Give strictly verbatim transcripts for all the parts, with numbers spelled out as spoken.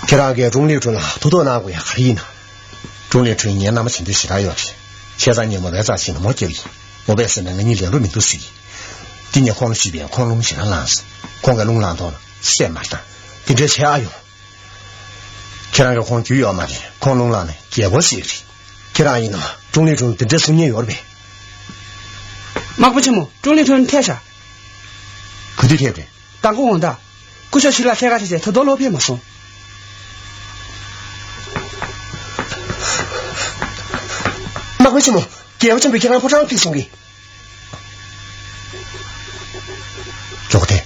ཁྱེད་རང་གིས་ཀྲུང་ལི་ཁྲུན་ལ་ཐུགས་དོགས་གནང་དགོས་ཡ་ག་རེ་ཡིན་ན། ཀྲུང་ལི་ཁྲུན་ངའི་རྣམ་པ་ཆེན་པོའི་ཞེ་དྲག་ཡོད་རེད། བྱས་ཙང་ངས་མོ་རའི་རྩར་ཕྱིན་ནས་མོ་སྐྱོབ་ཡིན། མོ་པས་ཟེར་ན་ང་གཉིས་ལེན་འགྲོ་མི་འདུག་ཟེར་གི། འདི་ངས་ཁོང་ལ་ཞུས་པས་ཁོང་རླུང་ཞེ་དྲག་ལངས་སོང་། ཁོང་གིས་རླུང་ལངས་ཐོག་ལ་བསད་མ་བཏང་། དེ་འདྲ་བྱེད་ཨ་ཡོང་། ཁྱེད་རང་གིས་ཁོང་རྒྱུས་ཡོད་མ་རེད། ཁོང་རླུང་ལངས་ནས་རྒྱལ་པོ་ཟེར་གི་རེད། ཁྱེད་རང་ཡིན་ན་ཀྲུང་ལི་ཁྲུན་ལ་དེ་འདྲ་གསུང་མཁན་ཡོད་རེད་པས། དམག་དཔོན་ཆེན་མོ། ཀྲུང་ལི་ཁྲུན་ཐད་ཤག་ག་དུས་ཐད་པ་རེད། མདང་དགོང་འོང་ད། སྐུ་ཞབས་ཞི་ལ་ཐད་ཀར་བྱས་བྱས་ད་དུང་ལོག་ཕེབས་མ་སོང་། དམག་དཔོན་ཆེན་མོ། རྒྱལ་པོ་ཆེན་པོས་ཁྱེད་རང་ཕོ་བྲང་ཕེབས་སོང་གི། ཇོ་ཁོ་ཐེ།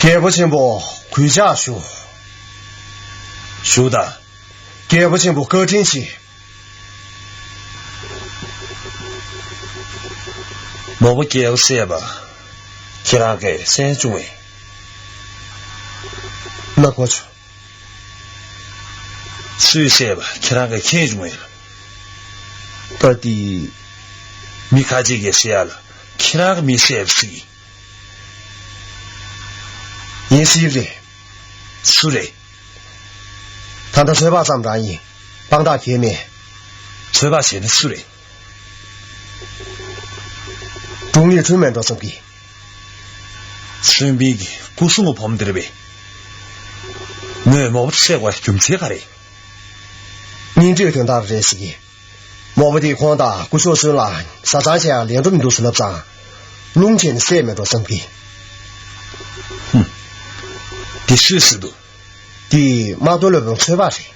རྒྱལ་པོ་ཆེན་པོ། གུས་ཕྱག་ཞུ། ཞུ་དང་། རྒྱལ་པོ་ཆེན་པོ་བཀའ་དྲིན་ཆེ། མོ་པ་རྒྱལ་པོ་བསད་པ་ཁྱེད་རང་གིས་གསན་བྱུང་བས། ན་གོ་ཆོ། སུས་བསད་པ་ཁྱེད་རང་གིས་མཁྱེན་བྱུང་བས། པ་དེ་མི་ཁ་ཅིག་གིས་བསད་ཡ་ལ་ཁྱེད་རང་གིས་མི་བསད་པ་ཟེར་གི། ཡིན་སྲིད་རེད། སུ་རེད། ད་ལྟ་ཚོད་དཔག་ཙམ་རང་ཡིན། དཔང་རྟགས་གང་ཡང་མེད། ཚོད་དཔག་བྱས་ན་སུ་རེད། ཀྲུང་ལི་ཁྲུན་མེད་འགྲོ་བསམ་གི། སུན་པིན་གྱི་སྐུ་སྲུང་གི་བུ་མོ་དེ་རེད་པས། མོས་མོ་པ་བསད་དགོས་རྒྱུ་མཚན་ག་རེ། གཉེན་སྒྲིག་དོན་དག་རེད་ཟེར་གི། མོ་པ་དེས་ཁོང་དང་སྐུ་ཞབས་སུན་ལ་བཟའ་ཚང་བྱེད་ཡག་ལེན་འགྲོ་མི་འདུག་ཟེར་ལབ་ཙང་། རླུང་ཆེ་ནས་བསད་མེད་འགྲོ་བསམ་གི། ཧུམ། དེ་སུས་ཟེར་འདུག། དེ་དམག་དོན་སློབ་དཔོན་ཚོད་དཔག་རེད།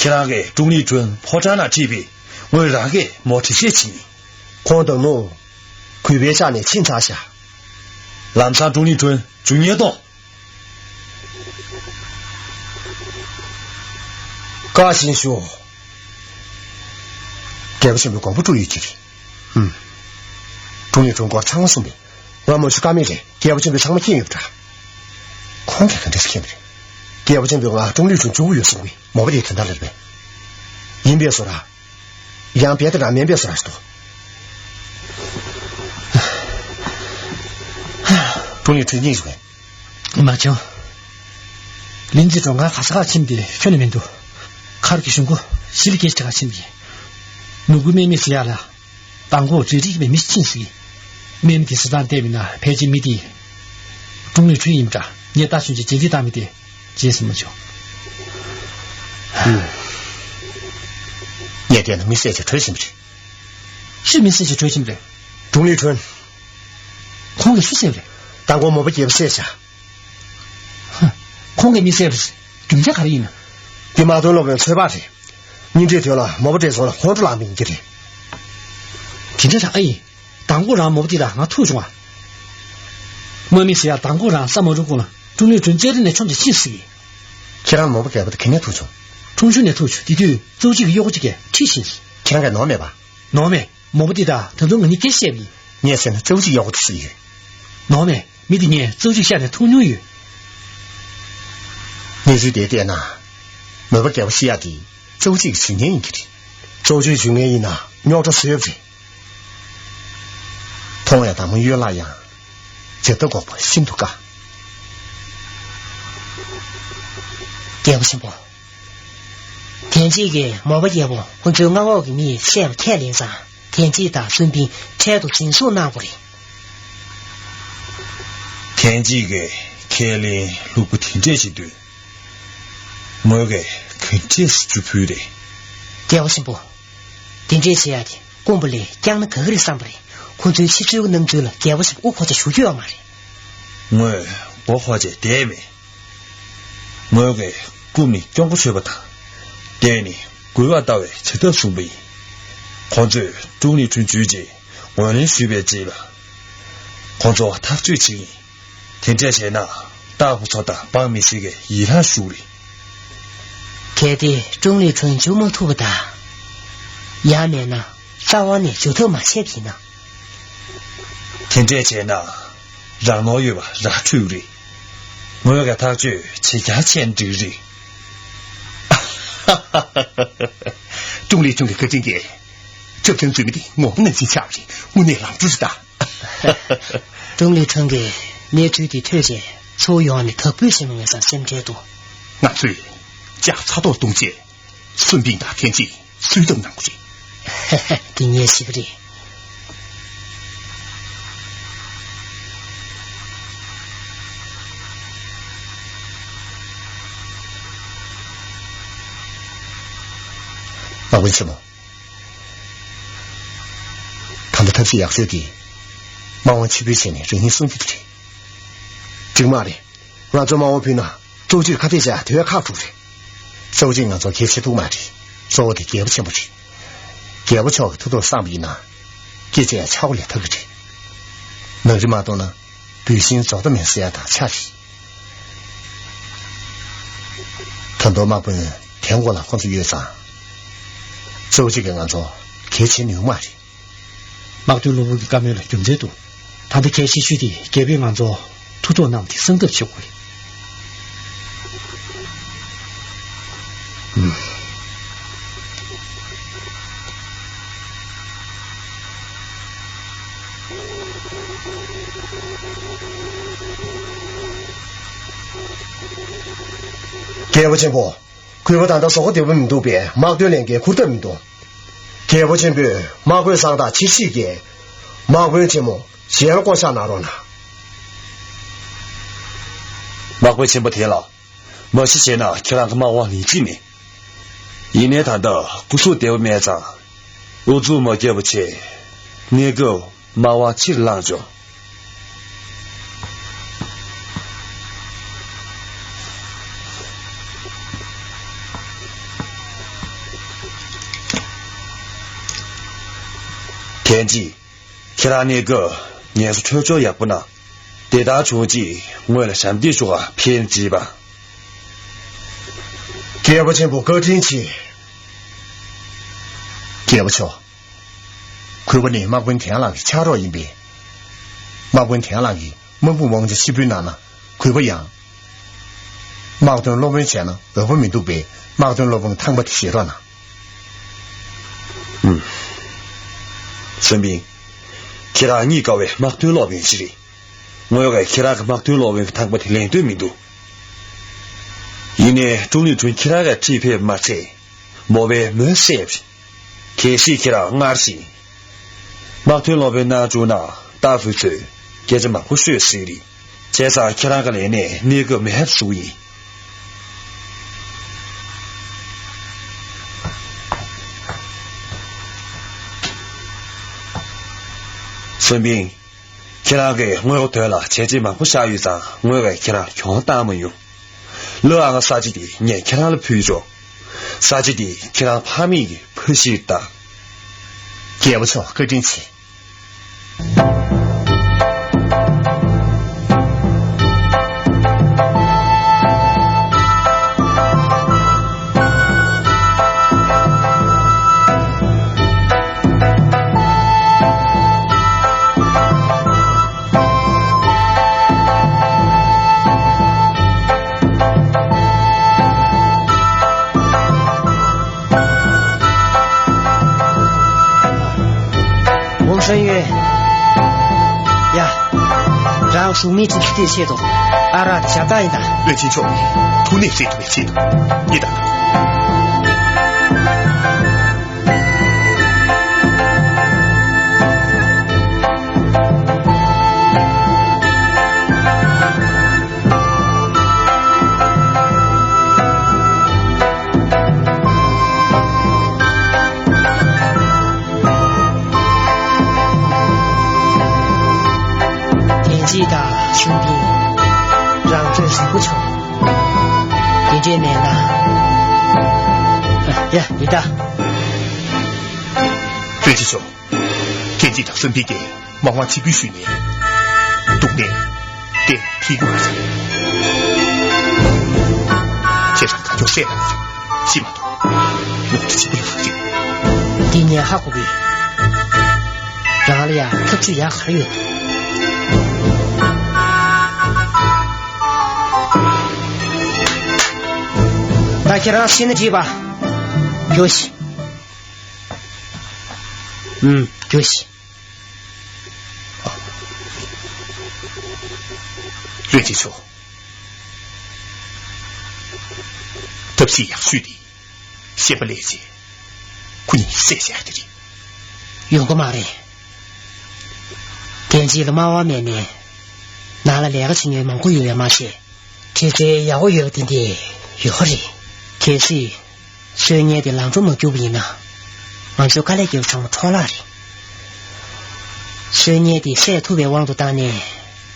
ཁྱེད་རང་གིས་ཀྲུང་ལི་ཁྲུན་ཕོ་བྲང་ནང་ཁྲིད་པས་ངོས་རང་གིས་མོ་དྲི་བཤད་བྱས་ཡིན། ཁོང་དང་ནུ། གུས་པའི་ཕྱག་ནས་ཕྱིན་ཚར་ཤག། ལམ་སང་ཀྲུང་ལི་ཁྲུན་རྒྱུ་ཉེས་གཏོང་། བཀའ་བཞིན་ཞུ། རྒྱལ་པོ་ཆེན་པོས་དགོངས་པ་སྤྲོད་ཡོད་ཀྱི་རེད། ཧུམ། ཀྲུང་ལི་ཁྲུན་སྐོར་ཚང་མ་གསུངས་པས། ང་མ་ཞུ་ཀ་མེད་རེད། རྒྱལ་པོ་ཆེན་པོས་ཚང་མ་མཁྱེན་ཡོད་པ་འདྲ། ཁོང་གིས་ག་འདྲས་མཁྱེན་པ་རེད། རྒྱལ་པོ་ཆེན་པོས་ང་ཀྲུང་ལི་ཁྲུན་འཇུ་གི་ཡོད་གསུང་གི། མོ་པ་དེས་དོན་དག་ལབ་པས། ཡིན་པས་སོ་ར། ཡང་རྦད་དེ་རང་དམན་པས་སོ་ར་ཞིག་འདུག། ཀྲུང་ལི་ཁྲུན་སྙིང་རྗེ་བས། མ་བྱུང་། ལིན་ཙི་ཀྲུང་ག་ག་ས་ག་ཕྱིན་ཏེ་ཁྱོན་ནས་མི་འདུག། མཁར་གྱི་གཞུང་སྒོ་ཞི་ལི་སྐད་ཆ་ག་ཕྱིན་ཏེ། ནུ་གུ་མེ་མེ་ཟེར་ཡ་ལ། དང་པོ་རེ་རིག་པའི་མི་ཕྱིན་ཟིག། སྨན་དེ་སི་ཏང་བལྟས་མིན་ན་ཕལ་ཆེར་མི་དེ། ཀྲུང་ལི་ཁྲུན་ཡིན་པ་འདྲ། ངས་ལྟ་བྱུང་ཅིག་རྗེས་འདེད་བཏང་མི་དེ། རྗེས་སུ་མ་བྱུང་། ངས་བལྟས་ན་མི་བསད་ཅིག་བྲོས་ཕྱིན་པ་རེད། སུས་མི་བསད་ཅིག་བྲོས་ཕྱིན་པ་རེད། ཀྲུང་ལི་ཁྲུན། ཁོང་གིས་སུ་བསད་པ་རེད། མདང་དགོང་མོ་པ་རྒྱལ་པོ་བསད་ཤག། ཧ། ཁོང་གིས་མི་བསད་པ་རེད། རྒྱུ་མཚན་ག་རེ་ཡིན་ན། འདི་དམག་དོན་སློབ་དཔོན་ཚོད་དཔག་རེད། གཉེན་སྒྲིག་དོན་ལ་མོ་པ་བགྲེས་སོང་ལ་ཁོང་ཁྲོ་ལངས་པ་ཡིན་གྱི་རེད། དེ་འདྲ་རང་ཨ་ཡིན། མདང་དགོང་རང་མོ་པ་དེ་དང་ང་ཐུག་བྱུང་ང་། དམག་མི་ཟེར་ཡ་མདང་དགོང་རང་ས་མ་རུབ་གོང་ལ་ཀྲུང་ལི་ཁྲུན་ལྕགས་རི་ནས་མཆོངས་ཏེ་ཕྱིན་ཟིག། ཁྱེད་རང་མོ་པ་རྒྱལ་པོ་དེ་ག་ནས་ཐུག་བྱུང་། ཁྲུང་ཆུང་ནས་ཐུག་བྱུང་། དེ་དུས་ཙོའུ་ཅི་གི་གཡོག་པོ་གཅིག་གིས་ཁྲིད་ཕྱིན་ཟིག། ཁྱེད་རང་གིས་ནོར་མེད་པ། ནོར་མེད། མོ་པ་དེ་དང་ད་དུང་ང་གཉིས་སྐད་བཤད་པ་ཡིན། ངས་བཤད་ན་ཙོའུ་ཅི་གཡོག་པོ་དེ་སུ་ཡིན། ནོར་མེད། མི་དེ་ངས་ཙོའུ་ཅི་ཤར་ནས་མཐོང་མྱོང་ཡོད། གནས་ཚུལ་དེ་བལྟས་ན། མོ་པ་རྒྱལ་པོ་ཤི་ཡག་དེ་ཙོའུ་ཅི་གི་ཇུས་ངན་ཡིན་གྱི་རེད། ཙོའུ་ཅིའི་ཇུས་ངན་ཡིན་ན་རྙོག་དྲ་བཟོས་པ་རེད། མཐོང་ཡང་དྭངས་མ་གཡོ་ལྷག་ཡང་། བྱ་ཐབས་འགོག་པ་ཤིན་ཏུ་དཀའ། རྒྱལ་པོ་ཆེན་པོ། ཐན་ཅིག་གིས་མོ་པ་རྒྱལ་པོ་ཁོ་ཚོའི་མངའ་འོག་གི་མི་ཡིས་བསད་པ་ཁས་ལེན་ཙང་། ཐན་ཅིག་དང་སུན་པིན་འཕྲལ་དུ་འཛིན་བཟུང་གནང་དགོས་རེད། ཐན་ཅིག་གིས་ཁས་ལེན་ལྷུག་པོ་དེ་འདྲས་བྱེད་དུས། ངོས་ཀྱིས་ག་འདྲས་སེ་རྒྱུ་ཕུལ་རེད། རྒྱལ་པོ་ཆེན་པོ། དེ་འདྲས་བྱེད་ཡག་དེ་རྐུན་པོ་ལས་སྐྱག་ན་དགའ་གི་རེད་བསམ་པ་རེད། ཁོ་ཚོའི་ཕྱི་ཚུལ་གྱི་སྣང་ཚུལ་ལ་རྒྱལ་པོ་ཆེན་པོ་དབུ་གོ་ཆ་ཞུ་རྒྱུ་ཡོད་མ་རེད། ངོས་མགོ་འཁོར་བྱས་བསྡད་མེད། ངོས་ཀྱིས་རྐུབ་ནས་གཅོང་པོ་ཆོད་པ་དང་། བསྡད་ནས་རྒོལ་བ་ལྟ་བའི་བྱ་ཐབས་བཟུང་པ་ཡིན། ཁོང་ཚོས་ཀྲུང་ལི་ཁྲུན་འཇུས་རྗེས་ངོས་ལེན་ཞུས་པའི་རྗེས་ལ། ཁོང་ཚོ་ཐག་གཅོད་བྱེད་ཀྱི་ཡིན། དེ་འདྲས་བྱས་ན་རྟག་པར་ཚོ་དང་འབངས་མི་སེར་གྱི་ཡིད་རངས་ཞུ་གི་རེད། གལ་ཏེ་ཀྲུང་ལི་ཁྲུན་འཇུ་མ་ཐུབ་པ་དང་། ཡང་མེད་ན་རྩ་བ་ནས་འཇུ་ཐབས་མ་བྱས་པ་ཡིན་ན། དེ་འདྲས་བྱས་ན་རང་ནོར་ཡོད་པ་ར་འཕྲོད་རེད། ངོས་ཀྱིས་ཐག་གཅོད་བྱེད་རྐྱང་བྱས་ན་འགྲིག་རེད། ཨ། ཀྲུང་ལི་ཁྲུང་གི་བཀའ་དྲིན་གྱིས། ཆབ་ཆང་འཛུལ་མི་དེ་ངོ་མ་ནང་བཞིན་ཆགས་པ་རེད། དངོས་གནས་ལང་ཚོ་ཞིག་ད། ཀྲུང་ལི་ཁྲུང་གིས་གནས་ཚུལ་དེ་ཐོས་རྗེས་ཚོ་ཡོངས་ནས་དག་པོས་ཟིན་མི་ངེས་སར་སེམས་ཁྲལ་འདུག་ང་ཚོས་ལྕགས་ཚ་ཐོག་བརྡུངས་རྗེས། སུན་པིང་དང་ཐེན་ཅི་སུའི་ཐབས་གནང་དགོས་རེད། དེ་ངས་ཤེས་ཀྱི་རེད། དམག་དཔོན་ཆེན་མོ། ད་ལྟ་ཐབས་ཤེས་ཡག་ཤོས་དེ། དམག་དབང་ཕྱིར་འབུད་བྱས་ནས་རང་ཉིད་སྲུང་རྒྱུ་དེ་རེད། གཅིག་མ་རེད། ང་ཚོ་དམག་དབང་ཕུལ་ན་ཙོའུ་ཅིར་ཁ་གཏད་བྱ་དེ་བས་ཁག་དྲུག་རེད། ཙོའུ་ཅི་ང་ཚོ་གལ་ཆེ་ཐུག་མ་རེད། གཙོ་བོ་དེ་རྒྱལ་པོ་ཆེན་པོ་རེད། རྒྱལ་པོ་མཆོག་གི་ཐུགས་ཐོག་བསམ་པ་ཡིན་ན། སྐད་ཆ་ཡང་ཆག་སྒོ་ལས་ཐབས་ཀྱི་རེད། ནང་རི་མ་གཏོང་ན། འབུད་ཤིང་རྫོགས་མཐའ་མེད་ཟེར་ཡ་དང་ཆ་རེད། ད་དུང་དམག་དཔོན་དེའི་མགོ་ལ་ཁོང་ཚོ་ཡོད་ཙང་། གཙོ་བོ་གཅིག་གིས་ང་ཚོ་གལ་ཆེ་ནུས་མ་རེད། དམག་དོན་སློབ་དཔོན་གྱི་བཀའ་མོལ་ལ་རྒྱུ་མཚན་འདུག་ད་ལྟ་གལ་ཆེ་ཤོས་དེ་རྒྱལ་པོས་ང་ཚོ་ཐུགས་ཁྲོ་གནང་སྟེ་གསང་ཐབས་བྱེད་དགོས་རེད། ཨུམ། རྒྱལ་པོ་ཆེན་པོ། གུས་པ་ད་ལྟ་བཟོ་ཁོ་བདེ་པོ་མི་འདུག་པས་དམག་དོན་ལས་འགན་འཁུར་ཐབས་མི་འདུག་རྒྱལ་པོ་ཆེན་པོས་དམག་དཔོན་གསང་བདག་ཆེ་བཞི་གིས་དམག་དཔོན་ཆེན་མོ་ཞལ་བསྐོ་བཞག་གནང་རོགས་གནང་། དམག་དཔོན་ཆེན་པོ་དེ་ལ། མ་གཞི་བྱས་ན་ཁྱེད་རང་གི་དམག་དབང་ལེན་གྱི་མེད། ཡིན་ནའི་ད་ལྟ་སྐུ་གཟུགས་བདེ་པོ་མེད་ཙང་། ཨུ་ཛུ་མ་རྒྱལ་པོ་ཆེ། གནས་སྐབས་དམག་དབང་ཕྱིར་བླངས་བྱུང་། ཐེན་ཅི། ཁྱེད་རང་གནས་སྐབས་ངལ་གསོ་འཕྲོད་སྦྱོར་ཡག་པོ་གནང་། དེ་ལྟར་བྱུང་རྗེས་ངོས་ལ་ཞབས་འདེགས་ཞུ་བར་ཕེབས་མཛད་པ། རྒྱལ་པོ་ཆེན་པོ་བཀའ་དྲིན་ཆེ། རྒྱལ་པོ་མཆོག་གུས་པ་ནི་དམག་དཔོན་ཐེན་ལགས་ཀྱི་ཕྱག་རོགས་ཡིན་པས། དམག་དཔོན་ཐེན་ལགས་ཀྱིས་དམག་དཔུང་དབང་ཆ་ཕྱིར་འབུལ་གནང་ན་གུས་པ་ཡང་། དམག་དོན་སློབ་དཔོན་བྱས་ན་འོས་པ་མི་འདུག་པས་དམག་དོན་སློབ་དཔོན་ཐང་པ་དེ་བཞེས་རོགས་གནང་། ཨུམ། སུན་པིང་། ཁྱེད་རང་རྙེད་དཀའ་བའི་དམག་དོན་སློབ་དཔོན་ཞིག་རེད། ངོས་ཀྱིས་ཁྱེད་རང་གི་དམག་དོན་སློབ་དཔོན་གྱི་ཐང་པ་དེ་ལེན་འདོད་མི་འདུག་ཡིན་ནའི་ཀྲུང་ལི་ཁྲུང་ཁྱེད་རང་ག་ཁྲིད་ཕེབས་མ་ཚད། མོ་པའི་མོས་སེབ། གལ་སྲིད་ཁྱེད་རང་སྔར་བཞིན། དམག་དོན་སློབ་དཔོན་གནང་བཅུག་ན་ཏཱ་ཧྥུ་ཚོས་སྐད་ཆ་མང་པོ་ཤོད་སྲིད་རེད། བྱས་ཙང་ཁྱེད་རང་གི་ལས་གནས་གནས་སྐབས་མེད་པ་བཟོ་གི་ཡིན། སུན་པིང་། ཁྱེད་རང་གིས་ངོས་ཀྱི་དོན་ལ་བྱས་རྗེས་མང་པོ་བཞག་ཡོད་ཙང་ངོས་ཀྱིས་ཁྱེད་རང་གྱོང་བཏང་མ་མྱོང་། ལོ་ཨང་ས་ཆ་དེ་ངས་ཁྱེད་རང་ལ་ཕུལ་ཆོག་ས་ཆ་དེ་ཁྱེད་རང་ཕ་མེས་ཀྱི་ཕ་གཞིས་དང་། རྒྱལ་པོ་མཆོག་བཀའ་དྲིན་ཆེ། ཝང་ཧྲན་ཡུས། ཡ། རང་གཞུང་མིའི་ཁྲིམས་ཀྱི་ཆེད་དུ་ཨ་རག་དེ་ཞབས་ཏག་ཡིན་ད། བློན་ཆེན་མཆོག་གིས་ཐུགས་ནད་སེལ་ཐུབ་པའི་ཆེད་དུ་ཡིན་ད། ཐེན་ཅི་དང་ཞུང་ཕིང་། རང་ཚོད་བཟང་པོ་བྱུང་། དེ་འདྲས་མེད་ན། ཡ་ཡིན་ད། བློན་ཆེན་མཆོག་ཐེན་ཅི་དང་སུན་ཕིང་གིས་དམག་དབང་ཕྱིར་འབུད་ཞུས་ནས། འདུག་ནས་གཏན་འཁེལ་དགོས་པ་རེད། ཁྱེད་རང་གང་མགྱོགས་སེལ་གནང་རོགས། ཤི་མ་གཏོགས་ངོ་འཕྲོད་ཆེན་པོ་ཡོང་གི་རེད། འདི་ངས་ཧ་གོ་གི། རང་ལ་ཡང་ཐབས་ཇུས་ཡག་ག་རེ་ཡོད། ད་ཁྱེད་རང་ཤི་ན་འགྲིག་པ། རྒྱུགས་ཤིག་ཨུམ། རྒྱུགས་ཤིག་བློན་ཆེན་མཆོག་ཐབས་ཤེས་ཡག་ཤོས་དེ་ཤན་པ་ལེགས་ཀྱིས་ཁོ་གཉིས་བསད་བཞག་རྒྱུ་རེད། ཡོང་གི་མ་རེད། དེ་རྗེས་ལ་དམའ་བ་མེད་ནས་ནང་ལ་ལས་ཀ་བྱེད་མཁན་མང་པོ་ཡོད་པས་མ་ཟད། གྲི་རྩལ་ཡག་པོ་ཡོད་པ་དེ་འདྲ་ཡོད་རེད། གལ་སྲིད། སྲོལ་ངན་དེ་ལམ་འགྲོ་མ་བཅུག་པ་ཡིན་ན། ང་ཚོའི་དཀའ་ལས་རྒྱག་ཚང་མ་འཕྲོ་བརླག་རེད། སྲོལ་ངན་དེ་སེལ་ཐུབ་པའི་དབང་དུ་བཏང་ནས།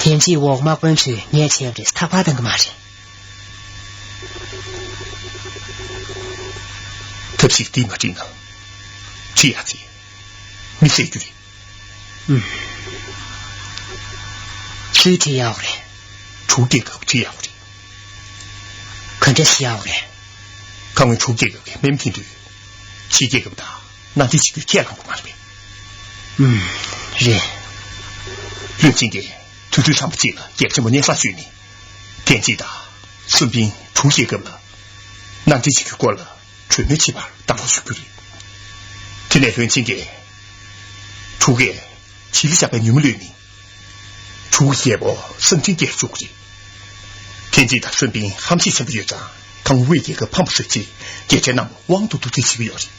དེ་རྗེས་འོག་དམག་དཔོན་ཚོས་ངས་བྱས་པ་རེད་ཐག་པ་གཏང་གི་མ་རེད། ཐབས་ཤེས་འདི་མ་བསྒྲིགས་ན། ཁྲི་ཡག་ཚེ་མི་བསད་རྒྱུ་རེད། ཨུམ། སུའི་ཁྲི་ཡག་པོ་རེད། གྲུ་རྒྱལ་ཁབ་ཁྲི་ཡག་པོ་རེད། ག་འདྲ་ཞིག་ཡག་པོ་རེད། ཁ་སྔོན་གྲུ་རྒྱལ་ཁབ་ཀྱི་སྨན་ཐིན་དུས། ཕྱི་རྒྱལ་ཁབ་དང་མནའ་འབྲེལ་བྱེད་རྒྱུའི་ཁས་བླངས་པ་མ་རེད་པས། ཨུམ། རེད། བློན་ཆེན་གྱིས་དུས་ཚོད་འཚམས་པོ་ཅིག་ལ་རྒྱལ་ཁབ་ཆེན་པོ་གཉན་ས་བསྐྱོད་ནས། ཐེན་ཅིན་དང་སུན་ཕིན་གྲུ་རྒྱལ་ཁབ་ལ་མནའ་འབྲེལ་བྱེད་རྒྱུའི་སྐོར་ལ་གྲོས་མོལ་བྱེད་པར་ལྟ་རྟོག་ཞུ་རྒྱུ་རེད། དེ་ནས་བློན་ཆེན་གྱིས་གྲུ་རྒྱལ་ཇི་ལི་བཞག་པའི་ཉིན་མོ་ལོན་ནི། གྲུ་གུ་རྒྱལ་པོ་སང་ཁྲིན་སྐྱེལ་བཅུག་རེད། ཐེན་ཅིན་དང་སུན་ཕིན་ཧམ་ཤེད་ཆེན་པོ་ཡོད་ཙང་ཁོང་ཝེ་རྒྱལ་ཁབ་ཕམ་པ་བཟོ་ཆེད་རྒྱལ་ཁྲལ་རྣམས་དབང་དུ་བསྡུ་རྩིས་བྱེད་ཀྱི་ཡོད་རེད།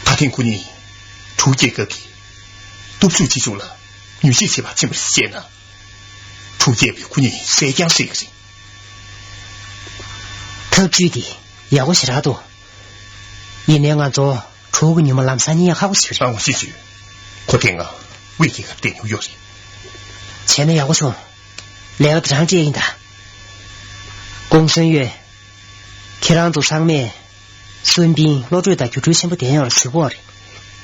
ད་ཐེངས་ཁོ་གཉིས་གྲུ་རྒྱལ་ཁབ་ཀྱི་སྟོབས་ཤུགས་ཆེ་ཆུང་ལ་ངོས་བཞེས་བྱེད་པར་ཕྱིན་པ་རེད་ཅེ་ན། གྲུ་རྒྱལ་པོས་ཁོ་གཉིས་བསད་རྐྱང་བསད་ཀྱི་རེད། ཐབས་ཇུས་འདི་ཡག་པོ་ཞེ་དྲག་འདུག་ཡིན་ནའི་ང་ཚོ་གྲུ་གུ་ཉི་མ་ལམ་སང་གཉིད་ཁག་པོ་ཞིག་རེད། ཨ་ངོ་ཤེས་བྱུང་། ཁོ་དེ་སྔ་ཝེ་རྒྱལ་ཁབ་བསྡད་མྱོང་ཡོད་རེད། བྱས་ན་ཡག་པོ་བྱུང་། ལས་ཀ་དེ་རང་སྤྲད་ཡིན་ད། ཀུང་སུན་ཡོད། ཁྱེད་རང་ཚོ་ཚང་མས་སུན་ཕིན་བློ་གྲོས་དང་རྒྱུ་འཕྲུལ་ཆེན་པོ་ལྡན་ཡོད་ལ་གཟིགས་པོ་རེད།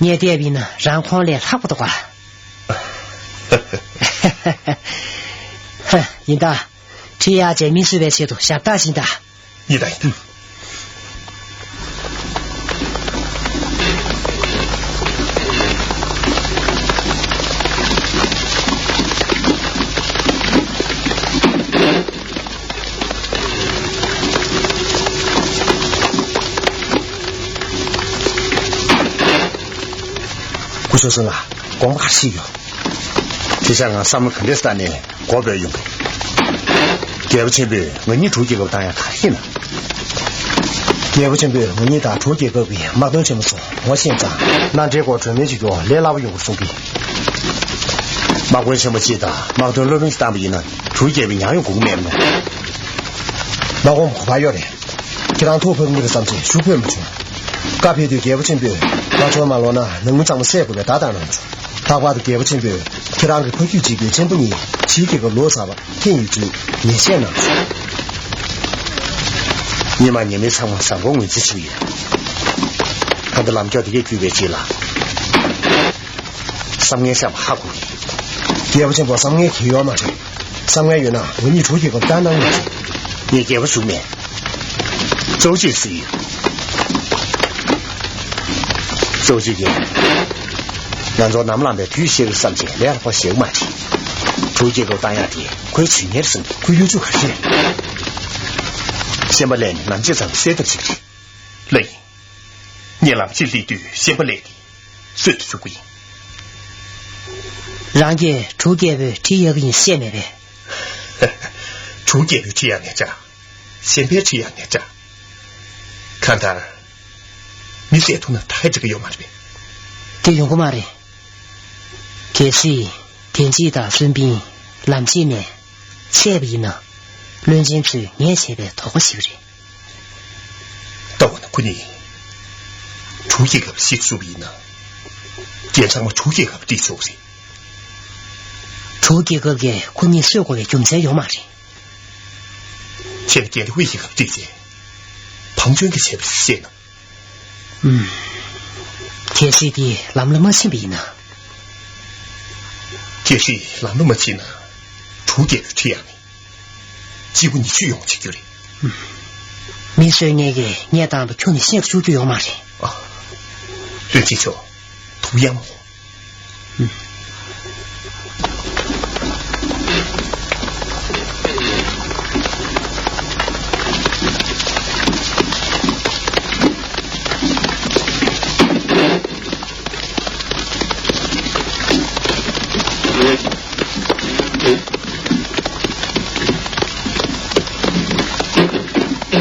ངས་བལྟས་པ་ཡིན་ན་རང་ཁོང་ལས་ལྷག་པ་འདུག་ག་ཡིན་ད། ཁྲི་གཡག་ཅན་མི་གསོད་པའི་ཆེད་དུ་ཞབས་ཏག་ཕྱིན་ད། ཡིན་ད་ཡིན་ད། སྐུ་ཞབས་སུ་ལ་དགོངས་པ་ག་རེ་ཞིག་ཡོད། དེ་ཤ་ང་བསམ་བློ་ག་འདྲས་བཏང་ནས་མགོ་འབོད་ཡོང་གི། རྒྱལ་པོ་ཆེན་པོས་ང་གཉིས་གྲུ་རྒྱལ་ཁབ་བཏང་ཡ་ག་རེ་ཡིན་ན། རྒྱལ་པོ་ཆེན་པོས་ང་གཉིས་དང་གྲུ་རྒྱལ་ཁབ་ཀྱི་དམག་དོན་ཆེན་མོ་ཚོ་ངོ་ཤེས་ཙང་མནའ་འབྲེལ་སྐོར་གྲོས་མོལ་བྱེད་རྒྱུ་ལས་སླ་པོ་ཡོང་གི་གསུང་གི། དམག་དཔོན་ཆེན་མོ་གཅིག་དང་དམག་དོན་སློབ་དཔོན་གཅིག་བཏང་པ་ཡིན་ན་གྲུ་རྒྱལ་པོས་མྱངས་ཡོང་དགོས་ཀྱི་མེད་མོད། མ་དགོངས་པ་ག་པར་ཡོད་རེད། ཁྱེད་རང་ཐུགས་ཕམ་གྱི་རེད་བསམ་ཚེ་ཞུ་ཕོད་མ་བྱུང་། བཀའ་ཕེབས་དུས་རྒྱལ་པོ་ཆེན་པོས་ང་ཚོར་མ་ལོག་ན་ནང་མི་ཚང་མ་བསད་དགོས་པའི་བརྡ་བཏང་གནང་བྱུང་། ལྷག་པར་དུ་རྒྱལ་པོ་ཆེན་པོས་ཁྱེད་རང་གི་ཕ་རྒྱུད་གཅིག་པའི་ཆེན་པོ་གཉིས་ཕྱིའི་རྒྱལ་ཁབ་ལོག་ཚར་བ་མཁྱེན་ཡོད་ཚུལ་ངེས་ཤེས་གནང་བྱུང་། ཉི་མ་ཉི་མའི་ཚང་མ་བཟང་པོ་ངོས་འཛིན་བྱེད་ཀྱི་ཡོད། ད་ལྟ་ལམ་ཀྱོག་དེ་གས་བརྒྱུད་པའི་རྗེས་ལ། བསམ་ངན་བཤད་པ་ཧ་གོ་གི། རྒྱལ་པོ་ཆེན་པོ་བསམ་ངན་གྱི་ཡོད་མ་རེད། བསམ་ངན་ཡོད་ན་ང་གཉིས་གྲུ་རྒྱལ་ཁབ་བཏང་གནང་ཡོད་རེད། ངས་རྒྱལ་པོ་ཟུར་མེད། གཙོ་བོ་ཅིག་ཟེར་ཡོད། གཙོ་བོ་ཅིག་གིས། ང་ཚོ་ནམ་ལངས་པའི་དུས་ཤེས་རེད་བསམ་བྱས་ལས་ལྷག་པ་ཞེ་པོ་མ་བྱེད། གྲུ་རྒྱལ་ཁབ་བཏང་ཡག་དེ་ཁོའི་ཇུས་ཉེར་ཟིན་གྱི་ཁོའི་གཡོ་ཇུས་ག་རེ་རེད། ཤན་པ་ལས་ནི་ནམ་ཕྱེད་ཙམ་གསལ་ཐབས་ཤིག་རེད། ལགས་ཡིན། ངས་ལམ་ཕྱེད་སླེབས་དུས་ཤན་པ་ལས་དེ། གསོད་དུ་བཅུག་གི་ཡིན། རང་གིས་གྲུ་རྒྱལ་པོའི་ཁྲི་གཡར་གི་ཡིན་ཤེས་མེད་པས། གྲུ་རྒྱལ་པོའི་ཁྲི་གཡར་ནས་བཅག་ཤན་པའི་ཁྲི་གཡར་ནས་བཅག་གང་ལྟར། མི་བསད་ཐུབ་ན་ད་ག་འགྲིག་གི་ཡོད་མ་རེད་པས། དེ་ཡོང་གི་མ་རེད། གལ་སྲིད་ཐེན་ཅི་དང་སུན་པིན་ལམ་ཕྱེད་ནས་བསད་པ་ཡིན་ན། བློན་ཆེན་ཚོས་ངས་བྱས་པའི་དོགས་པ་ཞིག་རེད། ལྟ་བ་ན་ཁོ་གཉིས་གྲུ་རྒྱལ་ཁབ་ཞིག་བསུབ་པ་ཡིན་ན། རྒྱལ་ཚང་མ་གྲུ་རྒྱལ་ཁབ་སྒྲིག་ཆོག་རེད། གྲུ་རྒྱལ་ཁབ་ཀྱིས་ཁོ་གཉིས་གསོད་དགོས་པའི་རྒྱུ་མཚན་ཡོད་མ་རེད། ཁྱེད་རྒྱལ་ཧུའེ་ཡི་ཁབ་སྒྲིག་རྗེས། བང་ཅོན་གྱི་བྱས་པ་ཞེས་ན། ཨུམ། གལ་སྲིད་དེ་ལམ་ལ་མ་ཕྱིན་པ་ཡིན་ན། གལ་སྲིད་ལམ་ལ་མ་ཕྱིན་ན། གྲུ་རྒྱལ་པོའི་ཁྲི་གཡར་ནས། གཅིག་པུ་ཉི་ཤུ་ཡོང་བྱེད་རྒྱུ་རེད། མི་གསོད་མཁན་གྱིས་ངས་བཏང་བ་ཁྱོན་ནས་ཤེས་སུ་བཅུག་རྒྱུ་ཡོད་མ་རེད། ཨ། བློན་ཆེན་མཆོག་ཐུགས་ཡངས་མོ། ད་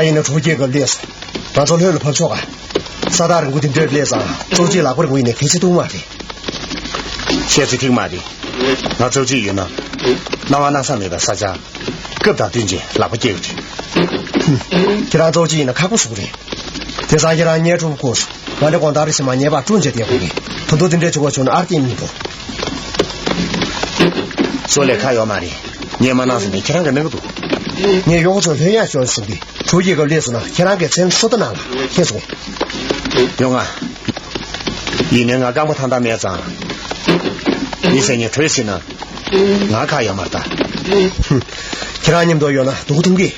ཡིན་ན་དྲུག་བརྒྱའི་སྐབས་སླེབས་སོང་། ང་ཚོ་ལྷོད་ལ་བབས་ཆོག་ག་ས་ཐག་རིང་པོ་དེ་འདྲ་སླེབས་ཙང་ཙོག་ཅིག་ལག་པ་རིང་པོ་ཡིན་ནའི་གལ་ཆེ་ཐུག་མ་རེད། བཤད་ཚུལ་འགྲིག་མ་རེད། ང་ཙོག་ཅིག་ཡོད་ན། སྣང་བ་སྣང་ས་མེད་པའི་ས་ཆ། སྐབས་དང་བསྟུན་ཅིང་ལག་པ་སྐྱེལ་གྱི་རེད། ཁྱེད་རང་ཙོག་ཅིག་ཡིན་ན་ཁག་པོ་བཟོ་གི་རེད། དེང་སང་ཁྱེད་རང་ཉལ་ཁྲོམ་བསྐོར་སོང་། ང་འདྲ་དགོང་དག་རེ་ཞིག་མ་ཉལ་བར་ཀྲུང་བྱས་བསྡད་དགོས་རེད། ད་དུང་དེ་འདྲའི་བྱུང་བ་བྱུང་ན་ཨར་ཏེ་མི་འདུག་བཟོ་ལས་ཁ་ཡོད་མ་རེད། ངས་མ་གནང་ཟིན་ནས་ཁྱེད་རང་གིས་གནང་གི་འདུག་ངས་ཡོ་ག་ཚོ་ལྷོད་ཡངས་ཤོར་སོང་གི་དྲུག་བརྒྱའི་སྐབས་སླེབས་སོང་ན་ཁྱེད་རང་གིས་མཚན་སོ་ལྟ་གནང་ལ་ཁྱེད་སོང་། ཡོང་ང་། ཡིན་ནའི་ང་རྐང་པ་ཐང་ཐང་མེད་ཙང་། ཡིན་ཟེར་ཉན་བྲོས་ཟིན་ན། ང་ཁ་ཡོད་མ་རེད་ད། ཁྱེད་རང་མཉམ་དུ་ཡོད་ན་སྡུག་ཐུང་གི་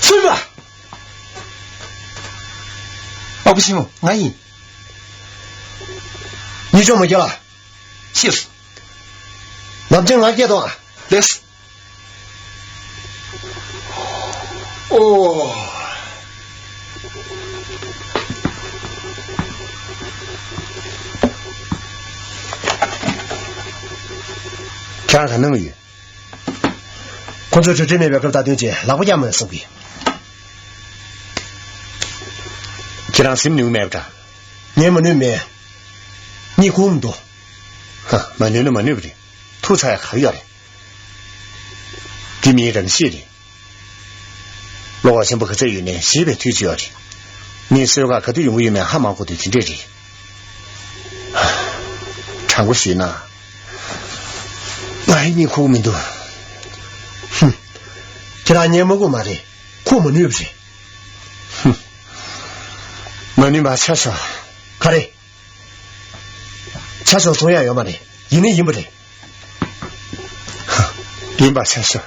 སུ་ཡིན་པ། ཨ་ཁུ་ཆེན་མོ། ང་ཡིན། གཉིད་ཆོག་མ་རྒྱག་ལ། ཤེས་སོང་། ནམ་རྒྱུན་ང་སྐད་གཏོང་ཨ། ལེགས། ཨོ། ཁྱེད་རང་ག་ནང་ཡོད། ཁོ་ཚོས་གྲ་སྒྲིག་མེད་པའི་སྐབས་ད་དུང་ཅིག་ལག་པ་བརྐྱངས་མ་སོང་གི། ཁྱེད་རང་གཟིམ་ནུས་མེད་པ་འདྲ། ངས་མ་ནུས་མེད། གཉིད་ཁུག་མི་འདུག་ཧ། མ་ནུས་ན་མ་ནུས་པ་རེད། ཐུག་ཚར་ཡ་ག་རེ་ཡོད་རེད། འདི་མིའི་རང་གཤིས་རེད། བློ་ཁོག་ཆེན་པོ་ག་ཚོད་ཡོད་ནའི་ཞེད་པའི་དུས་ཅིག་ཡོད་རེད། མི་གསོད་ག་ག་དུས་ཡོང་གི་ཡོད་མེད་ཧ་མ་གོ་དུས་དེ་འདྲས་རེད། དྲང་པོ་ཞུས་ན། ང་ཡི་གཉིད་ཁུག་མི་འདུག་ཧུམ། ཁྱེད་རང་གཉིད་མ་ཁུག་མ་རེད། ཁུག་མ་ནུས་པ་རེད། ཧུམ། མ་ནུས་པ་ཆ་བཞག་ག་རེ། ཆ་བཞག་གསུང་ཡག་ཡོད་མ་རེད། ཡིན་ནི་ཡིན་པ་རེད། ཡིན་པ་ཆ་བཞག་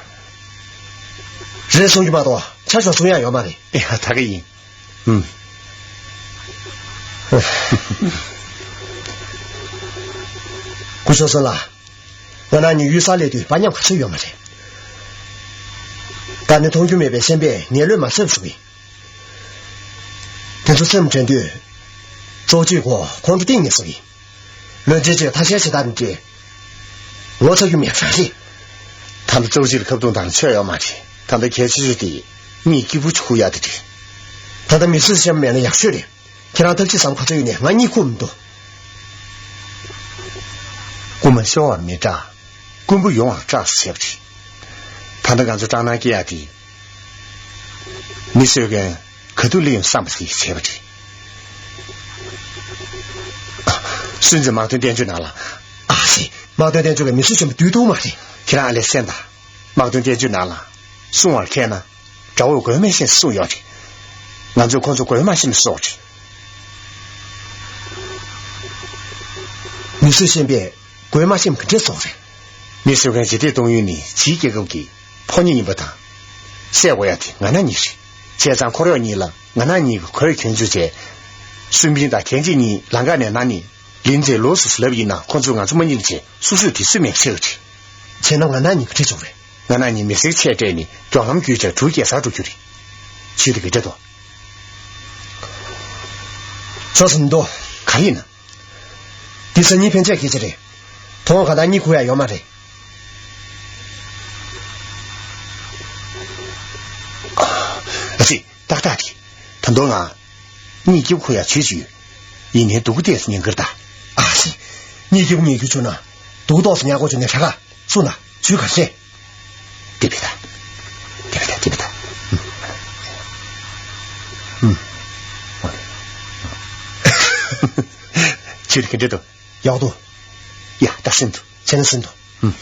རེད་གསུང་རྒྱུ་མ་གཏོགས་ཆ་བཞག་གསུང་ཡག་ཡོད་མ་རེད། ཨེ་ཧ། ད་ག་ཡིན། ཧུམ། སྐུ་ཞབས་བསོད་ལགས། ང་རང་གཉིས་གཡུལ་སར་སླེབས་དུས་དཔའ་ཉམས་ག་ཚོད་ཡོད་མ་རེད། ད་ནི་མཐོང་རྒྱུ་མེད་པའི་ཤན་པས་ངའི་བློས་མ་ཚིམ་ཟེར་གི། དེ་ཚོ་སེམས་དྲན་དུས། ཙོག་ཅིག་གོ་ཁོང་ཁྲོ་གཏིང་ནས་ཟ་གི། བློན་ཆེན་ཚོས་ཐ་ཤལ་བྱེད་སྟངས་འདི། ངོ་ཚ་རྒྱུ་མེད་པ་རེད། ད་ལྟ་ཙོག་ཅིག་ལ་ཁ་བརྡུང་དང་ཆོད་ཡོད་མ་རེད། ད་ལྟ་གལ་ཆེ་ཤོས་དེ་གཉིད་སྐྱིད་པོ་ཅིག་ཁུག་ཡག་དེ་རེད། ད་ལྟ་མི་གསོད་ཤན་པ་མེད་ན་ཡག་ཤོས་རེད། ཁྱེད་རང་ཐབས་ཤེས་ཟམ་ག་ཚོད་ཡོད་ནས་ང་གཉིད་ཁུག་མི་འདུག་རྐུན་མ་ཤོར་བར་མི་སྐྲག་རྐུན་པོ་ཡོང་བར་སྐྲག་ཟེར་བ་རེད། ད་ལྟ་ང་ཚོ་སྐྲག་སྣང་སྐྱེ་ཡག་དེ། མི་གསོད་མཁན་ག་དུས་སླེབས་ཡོང་བསམ་པ་ཞིག་བྱས་པ་རེད། སུན་ཙེ་དམག་དོན་བསྟན་བཅོས་ནང་ལ། ཨ་ཙི། དམག་དོན་བསྟན་བཅོས་ཀྱི་མི་གསོད་ཆེན་པོ་བསྡུས་ཐུབ་མ་རེད། ཁྱེད་རང་ཨ་ལས་གསན་དང་། དམག་དོན་བསྟན་བཅོས་ནང་ལ། སྲུང་བར་མཁས་ན། དགྲ་བོས་རྒོལ་མ་ཤེས་ན་སྲུང་ཡོད་རེད། ང་ཚོས་ཁོ་ཚོ་རྒོལ་མ་ཤེས་ན་སྲོག་རེད། མི་གསོད་ཤན་པས་རྒོལ་མ་ཤེས་ན་ག་འདྲས་སྲོག་རེད། མི་གསོད་མཁན་ཇི་སྟེ་གཏོང་ཡུལ་ནི་ཕྱིའི་རྒྱལ་ཁབ་ཀྱི་ཕོ་ཉ་ཡིན་པ་དང་། བསད་དགོས་ཡ་དེ་ང་རང་ཉིད་རེད། བྱས་ཙང་འཁོར་གཡོག་གཉིས་ལ་ང་རང་ཉིད་ཀྱིས་གོས་གྱོན་བཅུག་བྱས། སུན་པིན་དང་གན་ཅི་གཉིས་ལམ་ཁ་ནས་ན་ནི། ལིན་ཙེ་ལོགས་སུ་ལབ་ཡིན་ན་ཁོ་ཚོས་ང་ཚོ་མ་རྙེད་བྱས་སོ་སོས་དུས་ཚོད་མེད་པ་བྱེད་ཀྱི་རེད། བྱས་ན་ང་རང་ཉིད་ཀྱིས་ཁྲིད་ཆོག་རེད། ང་རང་ཉིད་མི་སེར་ཆེད་སྤྲད་ནས་མགྱོགས་ལམ་བརྒྱུད་བྱས་གྲུ་རྒྱལ་སར་འགྲོ་རྒྱུ་རེད། ཇུས་དེ་ག་འདྲ་འདུག་ཕྱོགས་སུ་མི་འདུག་ག་རེ་ཡིན་ན། འདི་སང་ཉིན་ཕན་ཆད་སྐད་ཆ་རེད། དོ་དགོང་གང་ལྟར་གཉིད་ཁུག་ཡ་ཡོད་མ་རེད། ཨ་ཙི། ཏག་ཏག་རེད། ད་དུང་ང་། གཉིད་སྐྱིད་པོ་ཁུག་ཡ་ཇུས་ཅིག་ཡོད། ཡིན་ནའི་སྡུག་པོ་ཏོག་ཙམ་མྱོང་གི་རེད་ད། ཨ་ཙི། གཉིད་སྐྱིད་པོ་ངེས་ཁུལ་བྱུང་ན། སྡུག་པོ་ཏོག་ཙམ་མྱོང་དགོས་བྱུང་ན་ཧྲ་ག་ཚུགས་ན་ཇུས་ག་རེ་རེད། དེ་བས་ད། དེ་བས་ད། དེ་བས་ད། ཨུམ། ཨུམ། ཁྱོད་ག་འདྲ་འདུག་ཡག་འདུག་ཡ། ད་ཟིན་འདུག་བྱས་ན་ཟིན་འདུག་ཨུམ།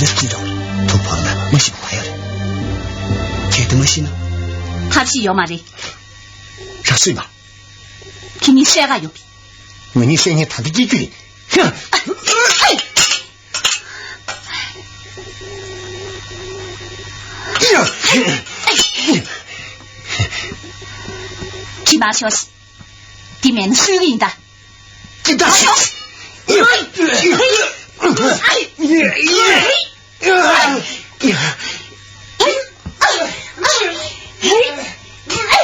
ཅི་འདྲ། ཐུག་པ་ན་མ་ཤི་བ་ཡ་རེད། གལ་ཏེ་མ་ཤི་ན། ཐབས་ཤེས་ཡོད་མ་རེད། ར་སུས་མ། ཁྱེད་གཉིས་བཤད་ག་ཡོད་པས། ང་གཉིས་བཤད་ཉན་ད་ལྟ་སྐྱེ་རྒྱུ་ཡིན། ཅི་མ་ཤོག་འདི་མེད་ན་སུས་ཡིན་ད། ཅི་ད།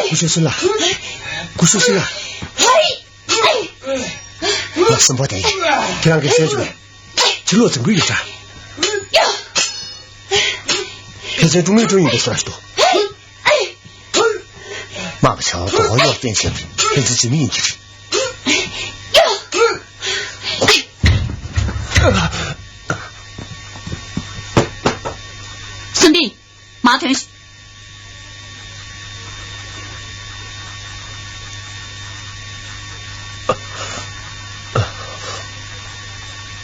ཀུ་ཤུ་སུ་ལ། ཀུ་ཤུ་སུ་ལ། ལགས་སམ་པ་དེ། ཁྱེད་རང་གིས་བཤད་བྱུང་བས། ཕྱི་ལོགས་འཛིན་དགོས་ཡོད་འདྲ། ཕལ་ཆེར་ཀྲུང་ལི་ཀྲུང་ཡིན་པའི་བཟོ་འདྲ་ཞིག་འདུག་མ་པ་ཆའོ་དོ་ཡོག་བསྟན་བྱས་པའི་ཕན་ཚུན་ཇི་མི་ཡིན་གྱི་རེད། སུན་ཏི། མ་ཐོན།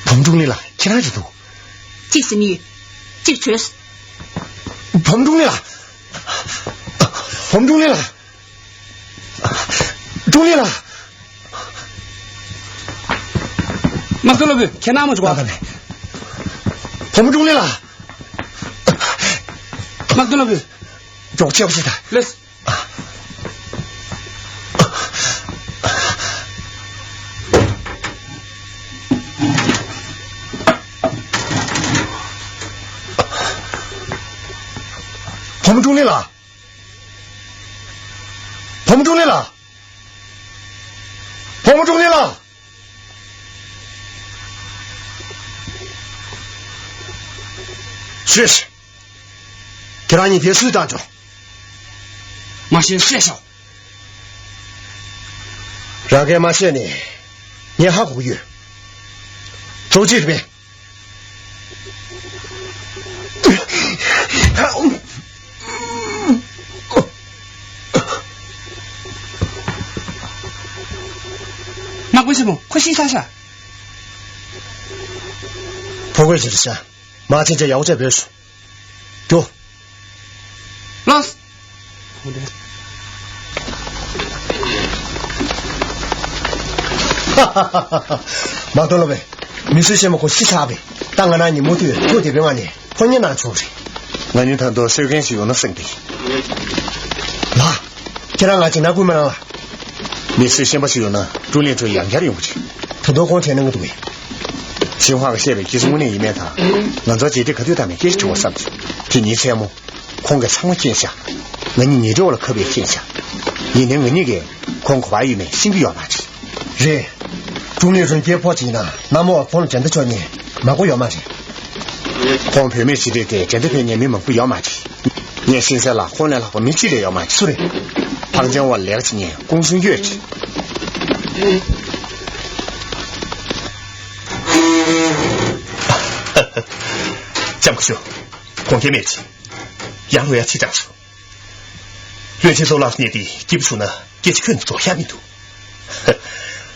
བུམ་ཀྲུང་ལི་ལགས། ཁྱེད་རང་རེད་འདུག་ཅིག་ཟིན་ཡོད། ཅིག་བྱོས། བུམ་ཀྲུང་ལི་ལགས། བུམ་ཀྲུང་ལི་ལགས། ཀྲུང་ལི་ལགས། དམག་དོན་སློབ་དཔོན་ཁྱེད་རྣམ་མ་འཇུག་ག་བུམ་ཀྲུང་ལི་ལགས། དམག་དོན་སློབ་དཔོན། མགྱོགས་ཆེ་བ་ཞིག་དང་། ལགས། བུམ་ཀྲུང་ལི་ལགས། བུམ་ཀྲུང་ལི་ལགས། བུམ་ཀྲུང་ལི་ལགས། ཤེས། ཁྱེད་རང་གཉིས་དེ་སུས་བཏང་བྱུང་། མ་ཤེས་བཤད་ཤོག་རང་གིས་མ་ཤེས་ནས་ངས་ཧ་གོ་གི་ཡོད། ཐུགས་རྗེ་ཆེ། དམག་དཔོན་ཆེན་མོ་ཁོ་ཤི་ཤ་ཤ། ཕོ་རྒོད་ཅིག་རེད་ཤག་མ་ཕྱིན་ཆད་ཡག་པོ་བྱས་བོས་སོང་། རྒྱུགས། ལགས། མ་གཏོགས་ལོ་བས། མི་གསོད་ཤེས་མ་ཁོ་ཤི་ཚར་བས། ད་ང་རང་གཉིས་མུ་མཐུད་ཐུག་དེ་བས་ང་ནས་ཕོ་ཉ་ནང་ཆུང་རེད། ང་གཉིས་ད་དུང་གསོད་མཁན་ཞིག་ཡོང་ན་སེམས་བདེ། ལགས། ཁྱེད་རང་ང་ཅིག་ན་སྐུལ་མ་གནང་ལ། མི་གསོད་ཤེས་པ་ཞིག་ཡོང་ན་ཀྲུང་ལིན་ཁྲོད་ཡང་བསྐྱར་ཡོང་གི་རེད། ད་དུང་ཁོང་དྲན་གནང་གི་འདུག་གས། ཞིན་ཧྭ་གིས་བཤད་པའི་ཁྱེད་ཚོ་དངོས་གནས་ཡིན་མེད་དང་། ང་ཚོར་རྗེས་དྲན་ག་དུས་བཏང་ནས་སྐད་ཆ་དྲི་བ་བསམ་ཚེ། དེ་ཉིན་མཚན་མོ། ཁོང་གིས་ཚང་མ་མཁྱེན་ཤག་ང་གཉིས་ཉེ་འབྲེལ་བ་ལ་ཁ་བས་མཁྱེན་ཤག་ཡིན་ནའི་ང་གཉིས་ཀས་ཁོང་ག་པར་ཡོད་མེད་ཤེས་ཀྱི་ཡོད་མ་རེད། རེད། ཀྲུང་ལིན་ཧྲུན་སྐྱེས་ཕོ་གཅིག་ཡིན་ན་གནམ་འོག་ཁོང་ལ་འགྲན་ཟླ་ཆོག་མཁན་མང་པོ་ཡོད་མ་རེད། ཁོང་བུད་མེད་ཅིག་རེད་དེ་འགྲན་ཟླ་ཕེབས་མཁན་མི་མང་པོ་ཡོད་མ་རེད། ངས་ཤེས་གསལ་ལ་ཁོང་ལས་ལྷག་པ་མི་གཅིག་ལས་ཡོད་མ་རེད། སུ་རེད། ཕང་ཅང་བ་ལེགས་ཅིག་ཉན་ཀུང་སུན་ཡོད་ཅིག་ལྕམ་སྐུ་ཞབས། དགོངས་འགལ་མེད་ཅིག་ཡང་ལོ་ཡ་ཕྱི་དྲགས་སོང་། བློན་ཆེན་ཚོ་ལགས་སུ་ཉེ་དེ་སྐྱིད་པོ་བྱུང་ན་སྐད་ཆ་ཁྱོན་ནས་རྫོགས་ཡ་མི་འདུག་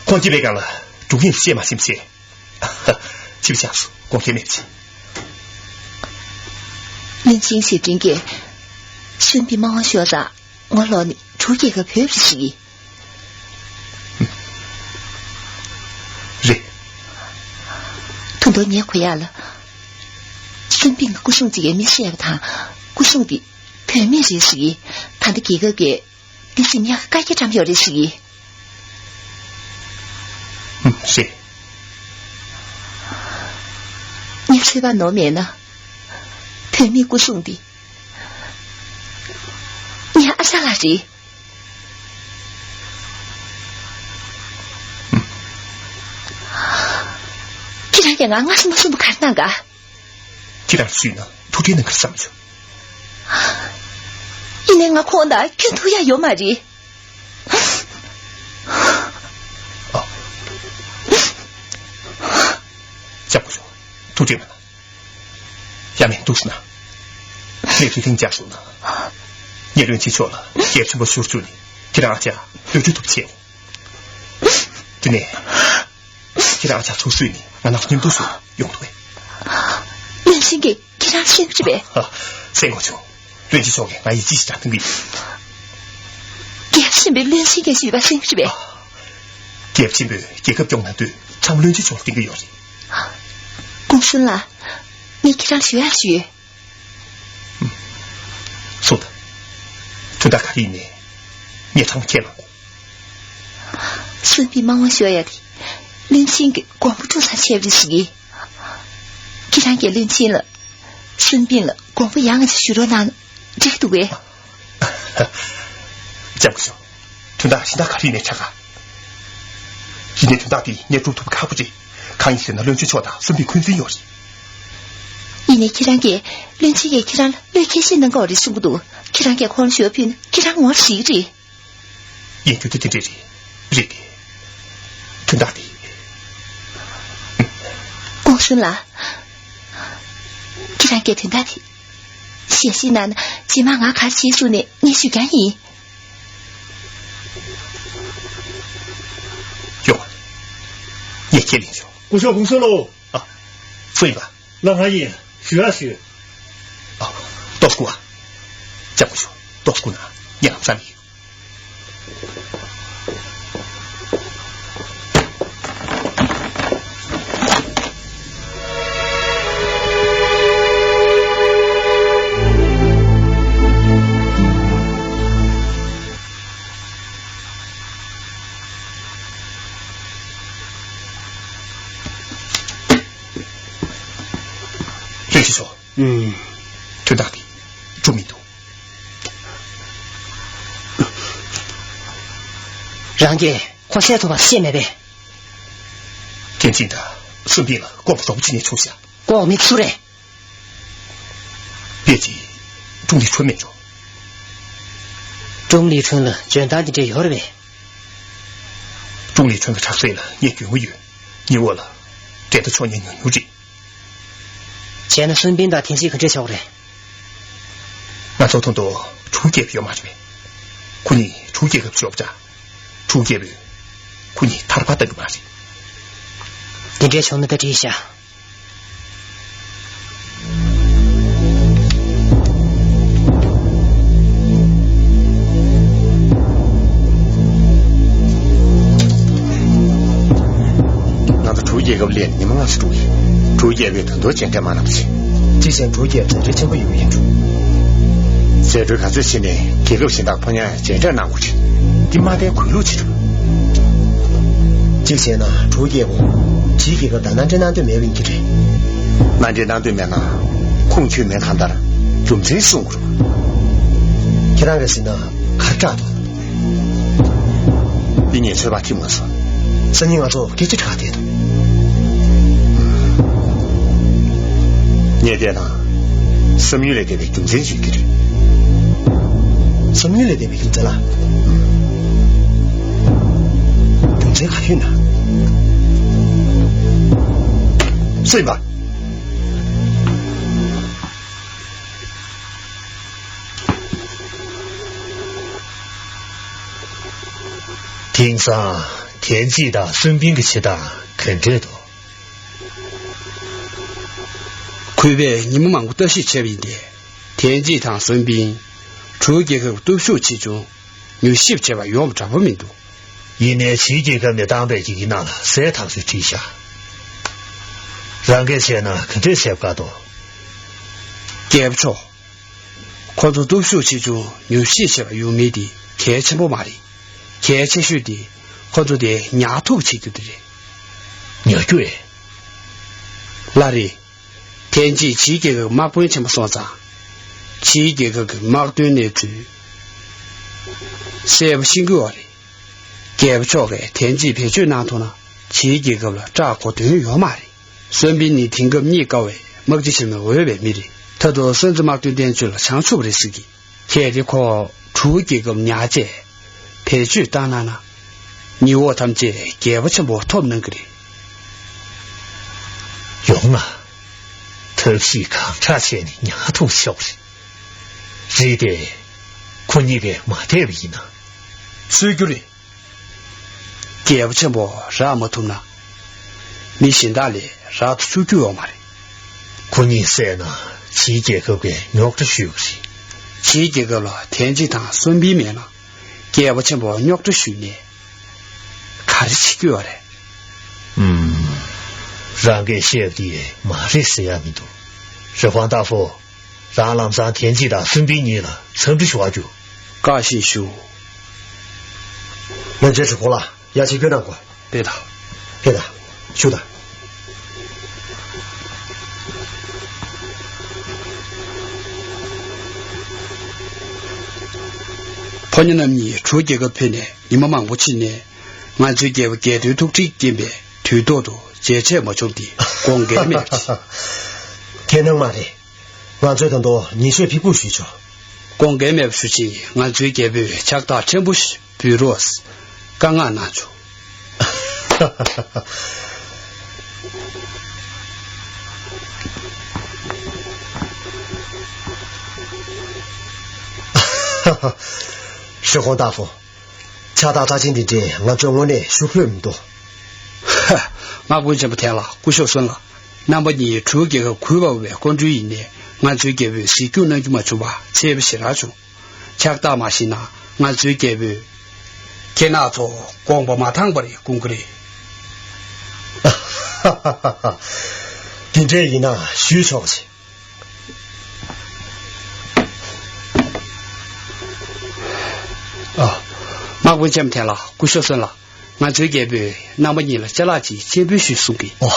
ཁོང་སྐྱིད་པའི་སྒང་ལ་འགྲོ་གི་ཡིན་ཤེས་མ་ཤེས་མི་ཤེས། ཕྱི་པོ་ཆགས་སོང་དགོངས་འགལ་མེད་ཅིག་བློན་ཆེན་ཞེ་ཀྲིན་གྱིས་གཞོན་པའི་མ་དབང་ཤོར་ར་ངོ་ལོག་ནས་འབྲུག་རྒྱལ་ཁབ་བོད་རེ་ཞིག་ཡིན། རེད། ད་དུང་ངས་གོ་ཡག་ལ། གཞོན་པའི་སྐུ་སྲུང་ཅིག་ཡོད་མེད་བཤད་པ་དང་སྐུ་སྲུང་འདི་བུད་མེད་རེ་ཞིག་ཡིན། ད་ལྟ་རྒྱལ་ཁབ་ཀྱི་འདི་ཟིན་ཡག་བཀའ་རྒྱ་བཀྲམ་ཡོད་རེ་ཞིག་ཡིན། ཧུམ། རེད། ངས་ཚོད་དཔག་ནོར་མེད་ན། བུད་མེད་སྐུ་སྲུང་འདི། ངའི་ཨ་ཅག་ལགས་རེད། ཁྱེད་རང་གིས་ང་སྔ་སེ་མ་གསུངས་པ་ག་རེ་གནང་ག་ཁྱེད་རང་སུ་ཡིན་ན་ཐུགས་ཁྲལ་གནང་གི་རེད་བསམ་བྱུང་། ཡིན་ནའི་ང་ཁོང་དང་ཁྱོད་ཐུག་ཡ་ཡོད་མ་རེད། ཨ། ལྕམ་སྐུ་ཞབས། ཐུགས་ཁྲལ་མ་གནང་། ཡ་མེད་འདུག་སེ་ན། གནས་ཚུལ་ལྷིང་འཇགས་སོང་ན། ངས་བློན་ཆེན་མཆོག་ལ་གལ་ཆེན་པོ་ཞུ་བཅུག་ནས་ཁྱེད་རང་ཨ་ཅག་གློད་གྲོལ་ཐུབ་པ་བྱས། དེ་ནས། ཁྱེད་རང་ཨ་ཅག་ཚུར་བསུས་ནས་ང་རང་ཚོ་མཉམ་དུ་སུ་ཡོང་འདུག་གས། ལགས་ བློན་ཆེན་གྱིས་ཁྱེད་རང་གསན་གྱི་རེད་པས། ཨ། གསན་དགོས་བྱུང་། བློན་ཆེན་མཆོག་གིས་ང་ཡིད་ཆེས་ཤིག་དྲག་གཏོང་གི་ཡིན། རྒྱལ་ཆེན་པོས་བློན་ཆེན་གྱིས་ཞུས་པ་གསན་གྱི་རེད་པས། རྒྱལ་ཆེན་པོས་རྒྱལ་ཁབ་སྐྱོང་གནང་དུས་ཚང་མ་བློན་ཆེན་མཆོག་ལ་བརྟེན་གྱི་ཡོད་རེད། ཀུང་སུན་ལགས། ངས་ཁྱེད་རང་ལ་ཞུ་ཡག་ཞུས་ཡོད། སོང་ད། དོན་དག་ག་རེ་ཡིན་ནའི་ངས་ཚང་མ་ཁས་བླངས་གོ། སུན་པིན་དམག་དབང་ཞུ་ཡག་དེ་བློན་ཆེན་གྱི་དགོངས་པ་སྒྲུབ་ས་བྱས་པ་རེད་ཟེར་གི། ཁྱེད་རང་གིས་བློན་ཆེན་ལ་སུན་པིན་ལ་དགོངས་པ་ཡག་ངེས་ཅིག་ཞུ་རོགས་གནང་ན་འགྲིག་འདུག་གས། ལྕམ་སྐུ་ཞབས། དོན་དག་གཞན་དག་ག་རེ་ཡིན་ནའི་ཆ་ག་ཡིན་ནའི་དོན་དག་དེ་ངས་སྒྲུབ་ཐུབ་ཁག་པོ་རེད། གང་ཡིན་ཟེར་ན་བློན་ཆེན་མཆོག་དང་སུན་པིན་འཁོན་འཛིན་ཡོད་རེད། ཡིན་ནའི་ཁྱེད་རང་གིས་བློན་ཆེན་གྱིས་ཁྱེད་རང་ལ་བློས་འགེལ་བཞེས་གནང་དགོས་རེད་གསུང་གི་འདུག་ཁྱེད་རང་གིས་ཁོང་ལ་ཞུ་བ་ཕུལ་ན་ཁྱེད་རང་ངོ་ཤེས་ཀྱི་རེད། ཡིན་རྒྱུ་དེ་དེ་འདྲས་རེད། རེད་དེ། དོན་དག་དེ། ཀུང་སུན་ལགས། ཁྱེད་རང་གིས་དོན་དག་དེ། ཞལ་བཞེས་གནང་ན་རྗེས་མ་ང་ག་རེ་བྱེད་གསུངས་ནས་ངས་ཞུ་རྒྱུ་ཡིན། ཡོང་། ངས་ཁས་ལེན་ཞུ། སྐུ་ཞབས་ཀུང་སུན་ལགས། ཨ། སུ་ཡིན་པ། ལགས་ང་ཡིན། ཞུ་ཡག་ཞུ། ཨ། ཏོག་སྐུ་ཨ། ལྕམ་སྐུ་ཞབས་ཏོག་སྐུ་ན་ཉེ་ལམ་ས་ནས། བློན་ཆེན་མཆོག་ཨུམ། དོན་དག་དེ་འགྲུབ་མི་འདུག་རང་གིས་ཁོ་བསད་ཐུབ་པ་ཤེས་མེད་པས། ཐེན་ཅིན་དང་སུན་པིན་ལ་ལྐོག་ལ་གྲོགས་པོ་བྱེད་ཉེན་བྱུང་ཤག་ལྐོག་མི་ཚུ་རེད། ཕལ་ཆེར་ཀྲུང་ལི་ཁྲུན་མེད་འགྲོ། ཀྲུང་ལི་ཁྲུན་ལ་འཇོན་ཐང་དེ་འདྲས་ཡོད་རེད་པས། ཀྲུང་ལི་ཁྲུན་གྱི་དྲག་རྩལ་ལ་ངས་རྒྱུས་མངའ་ཡོད། ཉི་འོག་ལ་འབྲས་རྟགས་ཆོག་ཉེན་ཉུང་ཉུང་རེད། བྱས་ན་སུན་པིན་དང་ཐེན་ཅིན་ག་འདྲས་ཆོག་རེད། ང་ཚོ་མཐོང་དུ་ཁྲུའུ་རྒྱལ་པོ་ཡོད་མ་རེད་པས། ཁོ་གཉིས་ཁྲུའུ་རྒྱལ་ཁབ་ཞོག་ཅག་ཁྲུའུ་རྒྱལ་པོས་ཁོ་གཉིས་ཐར་པ་གཏང་གི་མ་རེད། དེ་འདྲས་བྱུང་ན་ད་འགྲིག་ཤག་ང་ཚོ་ཁྲུའུ་རྒྱལ་ཁབ་སླེབས་ནས་ཉི་མ་ལྔ་ཙམ་འགྲོ་གི་ཡིན། ཁྲུའུ་རྒྱལ་པོས་ད་དུང་མཇལ་འཕྲད་མ་གནང་བ་བྱས། གཅིག་བྱས་ན་ཁྲུའུ་རྒྱལ་པོ་མཛའ་འབྲེལ་ཆེན་པོ་ཡོད་ཡིན་འགྲོ། མཛའ་འབྲེལ་ག་ཚོད་བྱས་ནས་རྒྱལ་ཁབ་གཞན་དག་ཕོ་ཉ་ཡང་མཇལ་འཕྲད་གནང་དགོས་རེད། འདི་མ་བསྟན་གུས་ལུགས་བྱེད་ཐུབ། གཅིག་བྱས་ན་ཁྲུའུ་རྒྱལ་པོ་ཕྱིའི་རྒྱལ་ཁབ་དང་མནའ་འབྲེལ་གནང་འདོད་མེད་པ་ཡིན་གྱི་རེད། མནའ་འབྲེལ་གནང་འདོད་མེད་ན་ཁུངས་འཁྱོལ་མེད། གང་ལྟར་རྒྱུ་མཚན་གསུང་དགོས་རེད། ཁྱེད་རང་གིས་ཟེར་ན་ག་རེ་སྐྲག་འདུག་འདི་ངས་ཚོད་དཔག་ཐིམ་མ་སོང་། སང་ཉིན་ང་ཚོ་སྐད་ཆ་དྲི་ག་བསྡད་འདུག་ངས་བལྟས་ན། བསམ་ཡུལ་ལས་འདས་པའི་རྒྱུ་མཚན་ཅིག་ཡོད་ཀྱི་རེད། བསམ་ཡུལ་ལས་འདས་པའི་རྒྱུ་མཚན་ལ། རྒྱུ་མཚན་ག་རེ་ཡོད་ན། སུ་ཡིན་པ། དེང་སང་ཐེན་ཅིན་དང་སུན་པིན་གྱི་བྱེད་སྟངས་ག་འདྲས་འདུག་གུས་པས་ཉི་མ་མང་པོ་བརྟག་ཞིབ་བྱས་པ་ཡིན་ཏེ། ཐེན་ཅིན་དང་སུན་པིན། ཁྲུའུ་རྒྱལ་ཁབ་སྟོབས་ཤུགས་ཆེ་ཆུང་མྱུལ་ཞིབ་བྱས་པ་ཡོངས་འདྲ་པོ་མི་འདུག་ཡིན་ནའི་ཕྱིའི་རྒྱལ་ཁབ་ནས་བཏང་པའི་ཡི་གེ་ནང་ལ་གསལ་ཐག་ཆོད་བྲིས་བཞག་རང་གིས་བྱས་ན་ག་འདྲས་བྱེད་དཀའ་འདུག་རྒྱལ་པོ་མཆོག་ཁོ་ཚོ་སྟོབས་ཤུགས་ཆེ་ཆུང་མྱུལ་ཞིབ་བྱས་པ་ཡོད་མེད་དེ་གལ་ཆེན་པོ་མ་རེད། གལ་ཆེ་ཤོས་དེ་ཁོ་ཚོ་དེ་ཉར་ཐུབ་བྱེད་རྒྱུ་དེ་རེད། ཉར་རྒྱུ་ཨེ། ལགས་རེད། ཐེན་ཅིན་ཕྱིའི་རྒྱལ་ཁབ་ཀྱི་དམག་དཔོན་ཆེན་པོ་སོང་ཙང་། ཕྱིའི་རྒྱལ་ཁབ་ཀྱི་དམག་དོན་གནས་ཚུལ་གསལ་པོ་ཤེས་ཀྱི་ཡོད་རེད། རྒྱལ་པོ་མཆོག་གིས་ཐེན་ཅིན་བེད་སྤྱོད་གནང་ཐུབ་ན་ཕྱིའི་རྒྱལ་ཁབ་ལ་སྐྲག་དགོས་དོན་ཡོད་མ་རེད། སུན་པིན་ནི་དེང་སྐབས་རྙེད་དཀའ་བའི་དམག་སྤྱི་ཆེན་མོའི་འོས་པའི་མི་རེད། ད་དུང་སུན་ཙི་དམག་དོན་བསྟན་བཅོས་ལ་བྱང་ཆུབ་རེད་ཟེར་གི། གལ་ཏེ་ཁོ་ཁྲུའུ་རྒྱལ་ཁབ་ཉར་བྱས་བེད་སྤྱོད་བཏང་གནང་ན། ཉི་འོག་ཐམས་ཅད་རྒྱལ་པོ་ཆེན་པོ་ཐོབ་གནང་གི་རེད། ཡོང་ང་། ཐབས་ཤེས་གང་དྲག་བྱས་ནས་ཉར་ཐུབ་ཤོག་རེད། རེད་དེ། ཁོ་གཉིས་ཀས་མ་བསྡད་པ་ཡིན་ན། གསོད་རྒྱུ་རེད། རྒྱལ་པོ་ཆེན་པོ་རག་མ་ཐུབ་ན། མི་གཞན་དག་ལས་རག་ཏུ་བཅུག་རྒྱུ་ཡོད་མ་རེད། ཁོ་གཉིས་བསད་ན་ཕྱིའི་རྒྱལ་ཁབ་ཀྱིས་རྙོག་དྲ་ཞུ་གི་རེད། ཕྱིའི་རྒྱལ་ཁབ་ལ་དན་ཅི་དང་སུན་པིན་མེད་ན། རྒྱལ་པོ་ཆེན་པོ་རྙོག་དྲ་ཞུས་ནས་ག་རེ་བྱེད་རྒྱུ་ཡོད་རེད། ཨུམ། རང་གིས་བཤད་པ་དེ་མ་རེད་ཟེར་ཡ་མི་འདུག་རི་ཧྥང་ཏཱ་ཧྥུ། རང་ལམ་སང་ཐེན་ཅི་དང་སུན་པིན་གཉིས་ལ་འཚམས་འདྲི་ཞུ་བར་རྒྱུགས། བཀའ་བཞིན་ཞུ། བློན་ཆེན་གྲུབ་དཔོན་ལགས། ཡ་ཆེ་སྐྱོ་ནང་གོ། དེ་དང་། དེ་དང་། ཞུ་དང་། ཕོ་ཉ་རྣམ་གཉིས་གྲུ་རྒྱལ་ཁབ་ཕེབས་ནས་ཉི་མ་མང་པོ་ཕྱིན་ནས། ང་ཚོའི་རྒྱལ་པོ་རྒྱལ་དོན་ཐུགས་ཁྲལ་རྐྱེན་པས་དུས་ཐོག་ཏུ་མཇལ་འཕྲད་མ་བྱུང་སྟེ་དགོངས་འགལ་མེད་པ་ཅིག་ཁྱེད་སྣང་མ་རེད། ང་ཚོས་ད་དུང་ཉིན་ཤས་ཕྱིར་འབུད་ཞུས་ཆོག་དགོངས་འགལ་མེད་པ་ཞུ་ཆེད་ང་ཚོའི་རྒྱལ་པོས་ཕྱག་རྟགས་ཕྲན་བུ་ཞིག་འབུལ་རོགས། བཀའ་མངགས་གནང་ཆོག་ཧྲི་ཧོང་ཏཱ་ཧྥུ། ཕྱག་རྟགས་རྩ་ཆེན་འདི་འདྲས་ང་ཚོས་དངོས་གནས་ཞུ་ཕོད་མི་འདུག་ཧ། དམག་དཔོན་ཆེན་པོ་ཐན་ལ་སྐུ་ཞབས་སོན་ལ། རྣམ་པ་གཉིས་གྲུ་རྒྱལ་ཁབ་གུས་པ་བའི་སྐུ་མགྲོན་ཡིན་ནས་ང་ཚོའི་རྒྱལ་པོས་གཟིགས་སྐྱོང་གནང་རྒྱུ་མ་བྱུང་བ་ཚད་པ་ཞེ་དྲག་བྱུང་། ཕྱག་རྟགས་མ་བཞེས་ན་ང་ཚོའི་རྒྱལ་པོས་ཁྱེད་རྣམ་ཚོ་དགོངས་པ་མ་འདང་བར་དགོངས་ཀྱི་རེད། དེ་འདྲས་ཡིན་ན་ཞུས་ཆོག་ཅིག་ཨ། དམག་དཔོན་ལྕམ་དེ་ལ་སྐུ་ཞབས་སོན་ལ། ང་ཚོའི་རྒྱལ་པོས་རྣམ་པ་གཉིས་ལ་ཅ་ལག་ཅིག་སྤྱན་འབུལ་ཞུས་གསུང་གི། ཨོ།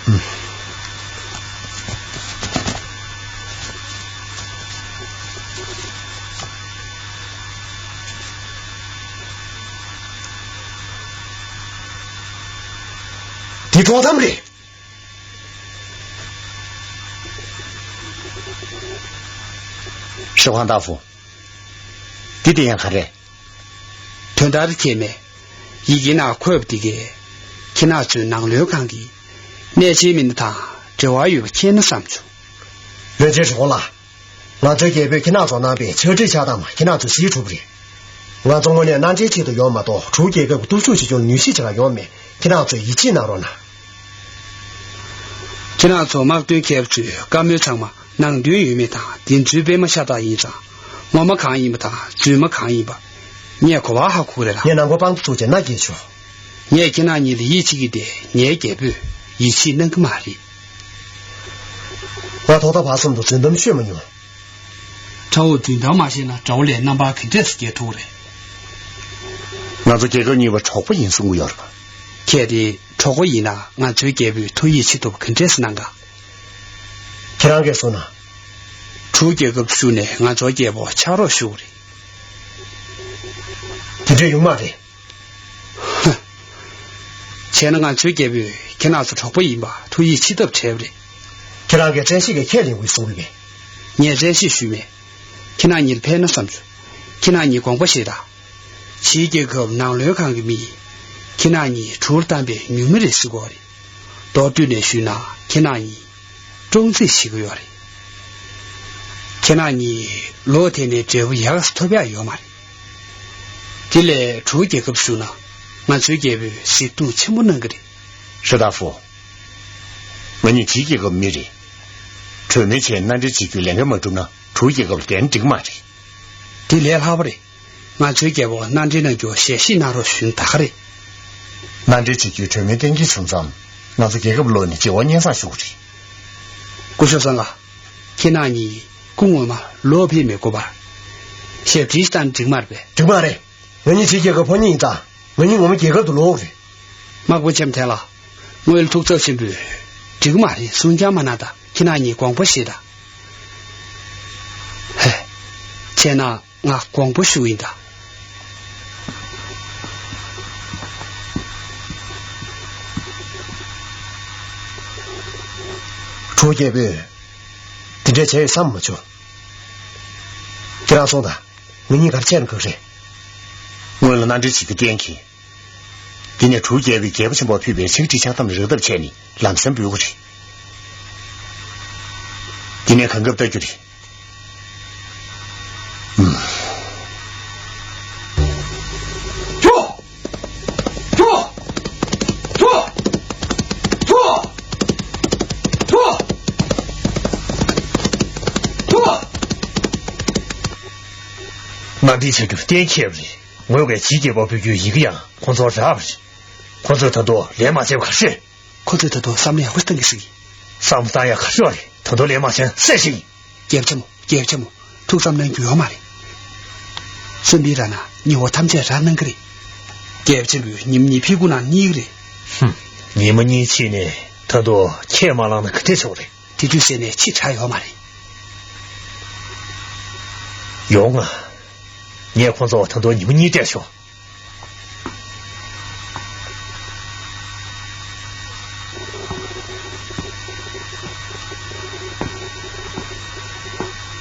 ཨུམ། འདི་དོན་དམ་རེད། ཧྲི་ཧོང་ཏཱ་ཧྥུ། འདི་དེ་ཡང་ག་རེ། དོན་དག་རེ་ཁྱད་མེད། ཡི་གེ་ནང་འཁོད་པ་འདི་གས། ཁྱེད་རྣམ་ཚོའི་ནང་བློན་ཁང་གི་གནས་ཆེན་མི་སྣ་དང་འབྲེལ་བ་ཡོད་པ་མཁྱེན་ན་བསམ་བྱུང་། བློན་ཆེན་ཧྲི་ཧོང་ལགས། ང་ཚོའི་རྒྱལ་པོས་ཁྱེད་རྣམ་ཚོར་གནང་པའི་ཕྱག་བྲིས་ཕྱག་རྟགས་མ་ཁྱེད་རྣམ་ཚོས་གཟིགས་གྲུབ་པ་རེད། ང་ཚོ་དངོས་གནས་མནའ་འབྲེལ་ཆེད་དུ་ཡོང་མ་གཏོགས་གྲུ་རྒྱལ་ཁབ་ཀྱི་སྟོབས་ཤུགས་ཆེ་ཆུང་ལ་མྱུལ་ཞིབ་བྱེད་གར་ཡོང་མེད། ཁྱེད་རྣམ་ཚོས་ཡིད་ཆེས་གནང་རོགས་གནང་། ཁྱེད་རྣམ་ཚོ་དམག་དོན་མཁས་པ་ཚོའི་བཀའ་མོལ་ཚང་མ་ནང་དོན་ཡོད་མེད་དང་བདེན་རྫུན་སྤེལ་མ་ཤ་སྟག་ཡིན་ཙང་། ངོ་མ་གང་ཡིན་པ་དང་རྫུན་མ་གང་ཡིན་པ། ངས་གོ་བ་ཧ་གོ་གི་རེད་ལ། ངས་ནང་སྒོ་དཔང་དུ་བཙུགས་བྱས་མནའ་སྐྱེལ་ཆོག་ངས་ཁྱེད་རྣམ་གཉིས་ལ་ཡིད་ཆེས་ཀྱི་དེ་ངའི་རྒྱལ་པོས་ཡིད་ཆེས་གནང་གི་མ་རེད། ང་ཐོག་མཐའ་བར་གསུམ་དུ་རྫུན་གཏམ་ཤོད་མ་མྱོང་། དགྲ་བོ་རྫུན་གཏམ་མ་བཤད་ན་དགྲ་བོ་ལས་རྣམ་པ་ག་འདྲས་སུ་རྒྱལ་ཐུབ་རེད། ང་ཚོ་རྒྱལ་ཁབ་གཉིས་པོ་གྲོགས་པོ་ཡིན་གསུང་གི་ཡོད་རེད་པ། གལ་ཏེ་གྲོགས་པོ་ཡིན་ན་ང་ཚོའི་རྒྱལ་པོས་ཐུགས་ཡིད་ཆེས་ཐུབ་ག་འདྲས་སུ་གནང་ག་ཁྱེད་རང་གིས་གསུངས་ན། གྲུ་རྒྱལ་ཁབ་ཏུ་བཞུགས་ནས་ང་ཚོའི་རྒྱལ་པོ་ཕྱག་རོགས་ཞུ་གི་རེད། དེ་འདྲས་ཡོང་མ་རེད། བྱས་ན་ང་ཚོའི་རྒྱལ་པོས་ཁྱེད་རྣམ་ཚོ་གྲོགས་པོ་ཡིན་པ་ཐུགས་ཡིད་ཆེས་ཐབས་བྲལ་བ་རེད། ཁྱེད་རང་གིས་བཙན་ཤེད་ཀྱིས་ཁས་ལེན་དགོས་གསུང་གི་མེད། ངས་བཙན་ཤེད་ཞུས་མེད། ཁྱེད་རྣམ་གཉིས་ལ་ཕན་ན་བསམ་བྱུང་། ཁྱེད་རྣམ་གཉིས་དགོངས་པ་བཞེས་དང་། ཕྱིའི་རྒྱལ་ཁབ་ནང་བློན་ཁང་གི་མི། ཁྱེད་རྣམ་གཉིས་གྲུར་བཏང་པའི་ཉུལ་མི་རེད་ཟེར་གོ་རེད། མདོར་བསྡུས་ནས་ཞུས་ན་ཁྱེད་རྣམ་གཉིས་བཀྲོངས་རྩིས་བྱེད་ཀྱི་ཡོད་རེད། ཁྱེད་རྣམ་གཉིས་ལོ་དེ་ནས་འབྲས་བུ་ཡག་ཙམ་ཐོབ་ཡག་ཡོད་མ་རེད། དེ་ལས་གྲུ་རྒྱལ་ཁབ་བཞུགས་ན་ང་ཚོའི་རྒྱལ་པོས་གཟིགས་མཐོང་ཆེན་པོ་གནང་གི་རེད། ཧྲི་ཏཱ་ཧྥུ། ང་གཉིས་ཕྱིའི་རྒྱལ་ཁབ་མི་རེད། གྲོས་མོལ་བྱས་མནའ་འབྲེལ་བྱེད་རྒྱུའི་ལས་འགན་མ་བསྒྲུབས་ན་གྲུ་རྒྱལ་ཁབ་ལ་བདེན་འགྲིག་མ་རེད། དེ་ལས་སླ་པོ་རེད། ང་ཚོའི་རྒྱལ་པོ་མནའ་འབྲེལ་གནང་རྒྱུར་ཞལ་བཞེས་གནང་རོགས་ཞུ་ན་ད་ག་རེད། མནའ་འབྲེལ་བྱེད་རྒྱུའི་གྲོས་མོལ་གཏན་འཁེལ་བྱུང་ཙང་ང་ཚོ་རྒྱལ་ཁབ་ལོག་ནས་བྱེད་དབང་སྙན་སེང་ཞུ་གི་རེད། སྐུ་ཞབས་སོན་ལགས། ཁྱེད་རྣམ་གཉིས་སྐུ་ངོ་མ་ལོག་ཕེབས་མི་དགོས་པར། ཞབས་ཕྱི་བཏང་འགྲིག་མ་རེད་པས། འགྲིག་མ་རེད། ང་གཉིས་ཕྱིའི་རྒྱལ་ཁབ་ཕོ་ཉ་ཡིན་ཙང་ང་གཉིས་ངོ་མ་རྒྱལ་ཁབ་ཏུ་ལོག་དགོས་རེད། དམག་དཔོན་ལྕམ་དེ་ལ། དངུལ་ཐུགས་འཚབ་ཆེན་པོས། འགྲིག་གི་མ་རེད་གསུང་རྐྱང་མ་གནང་དང་ཁྱེད་རྣམ་གཉིས་དགོངས་པ་བཞེས་དང་། ཧེ། བྱས་ན་ང་དགོངས་པ་ཞུ་ཡིན་ད། གྲུ་རྒྱལ་པོས། དེ་འདྲས་བྱས་ཡོད་བསམ་མ་བྱུང་། ཁྱེད་རང་གསུངས་དང་། ང་གཉིས་ག་རེ་བྱས་ན་ཁག་རེད། སྔོན་ལ་མནའ་འབྲེལ་བྱེད་རྒྱུ་གཏན་འཁེལ། དེ་ནས་གྲུ་རྒྱལ་པོས་རྒྱལ་པོ་ཆེན་པོར་ཕུལ་བའི་ཕྱག་བྲིས་ཕྱག་ཐམ་རེག་ཐབས་བྱས་ནས་ལམ་སེང་འབུལ་དགོས་རེད། དེ་ནས་གང་འགབ་ལྟ་རྒྱུ་རེད། ཨུམ། ཁྱོ། ཁྱོ། ཁྱོ། ཁྱོ། དམའ་འབེབས་བྱ་རྒྱུ་གཏན་འཁེལ་བ་རེད། ངོས་ཀྱིས་ཇིའི་རྒྱལ་པོར་ཕུལ་རྒྱུའི་ཡི་གེ་ཡང་ཁོང་ཚོར་རག་པ་རེད། ཁོང་ཚོས་ད་དུང་ལན་མ་བྱས་པ་ག་རེ་རེད། ཁོ་ཚོས་ད་དུང་བསམ་བློ་ཡག་པོ་བཏང་གི་ཟིག་བསམ་བློ་བཏང་ཡག་ག་རེ་རེད། ད་དུང་ལན་མ་བྱས་བསད་ཤིག་རྒྱལ་ཆེན་མོ། རྒྱལ་ཆེན་མོ། ཐུགས་བསམ་གནང་རྒྱུ་ཡོད་མ་རེད། སུམ་པའི་ར་ན་ཉི་འོ་ཐམས་ཅད་ར་གནང་གི་རེད། རྒྱལ་ཆེན་པོས་ཉི་མ་གཉིས་ཕི་གུ་ན་གཉིད་ཀྱི་རེད། ཧུམ། ཉི་མ་གཉིས་ཕྱིན་ནས་ད་དུང་ཁས་མ་བླངས་ན་ག་འདྲས་བྱེད་དགོས་རེད། དེ་དུས་ཟེར་ནས་ཕྱི་དྲགས་ཡོད་མ་རེད། ཡོང་ང་། ངས་ཁོང་ཚོ་ད་དུང་ཉི་མ་གཉིས་སྤྲད་ཆོག་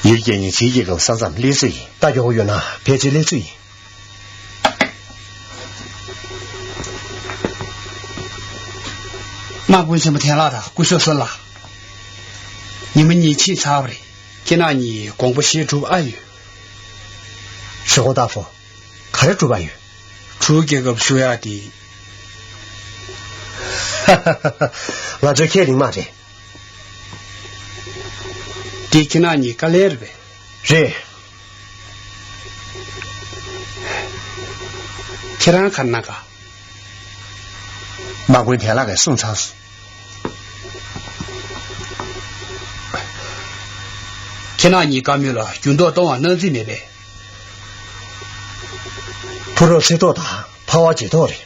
ཡིག་རྒྱལ་ཉིན་ཕྱིའི་རྒྱལ་ཁབ་ས་མཚམས་སླེབས་ཚོད་ཡིན། ད་མགྱོགས་ཡོད་ན་ཕལ་ཆེར་སླེབས་ཚོད་ཡིན། དམག་དཔོན་ཆེན་པོ་དན་ལགས་དང་སྐུ་ཞབས་སོ་ལགས། ཉི་མ་གཉིས་ཕྱིན་ཚར་བ་རེད། ཁྱེད་རང་གཉིས་དགོངས་པ་བཞེས་གྲུབ་ཨ་ཡོད། ཞོགས་ཀོ་ཏ་ཕོ། ག་རེ་གྲུབ་པ་ཡོད། གྲུ་རྒྱལ་ཁབ་ཞུ་ཡག་དེ། ང་ཚོའི་ཁས་ལེན་མ་རེད། འདི་ཁྱེད་རང་གཉིས་དཀའ་ལས་རེད་པས། རེད། ཁྱེད་རང་ག་རེ་གནང་ག་དམག་དཔོན་དན་ལགས་ཀྱིས་གསུངས་ཚར་སོང་། ཁྱེད་རང་གཉིས་བཀའ་མོལ་ལ་འགྱུར་ལྡོག་གཏོང་བ་གནང་རྩིས་མེད་པས། ཕོ་རོག་ཚེ་ཐོག་དང་ཕ་བ་རྗེས་ཐོག་རེད།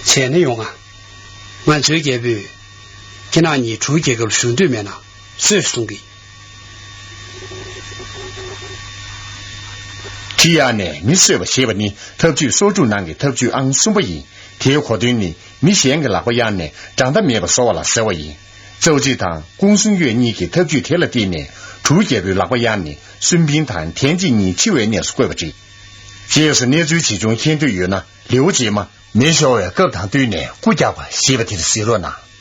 བྱས་ན་ཡོང་ང་། ང་ཚོའི་རྒྱལ་པོས་ཁྱེད་རང་གཉིས་གྲུ་རྒྱལ་ཁབ་ཞུ་འདོད་མེད་ན་གསོད་གསུང་གི། ཁྲིད་ཡག་ནས་མི་གསོད་པ་ཞེས་པ་ནི་ཐབས་ཇུས་སོར་འཁྲུག་ནང་གི་ཐབས་ཇུས་ཨང་གསུམ་པ་ཡིན། དེའི་གོ་དོན་ནི་མི་གཞན་གྱི་ལག་པ་གཡར་ནས་འགྲམ་ལྟ་མེད་པ་བཟོ་བ་ལ་ཟེར་བ་ཡིན། ཙའུ་ཅི་དང་ཀུང་སུན་ཡོད་གཉིས་ཀྱིས་ཐབས་ཇུས་དེ་ལ་བརྟེན་ནས་གྲུ་རྒྱལ་པོའི་ལག་པ་གཡར་ནས་སུན་པིན་དང་ཐན་ཅི་གཉིས་འཆི་བའི་གནས་སུ་བཀོད་པ་རེད། རྗེས་སུ་གནས་ཚུལ་ཇི་བྱུང་མཁྱེན་འདོད་ཡོད་ན་ལེའུ་རྗེས་མ། མེ་ཤོར་བའི་སྐབས་དང་བསྟུན་ནས་རྐུ་རྒྱག་པ་ཞེས་པ་དེར་གཟིགས་རོགས་གནང་།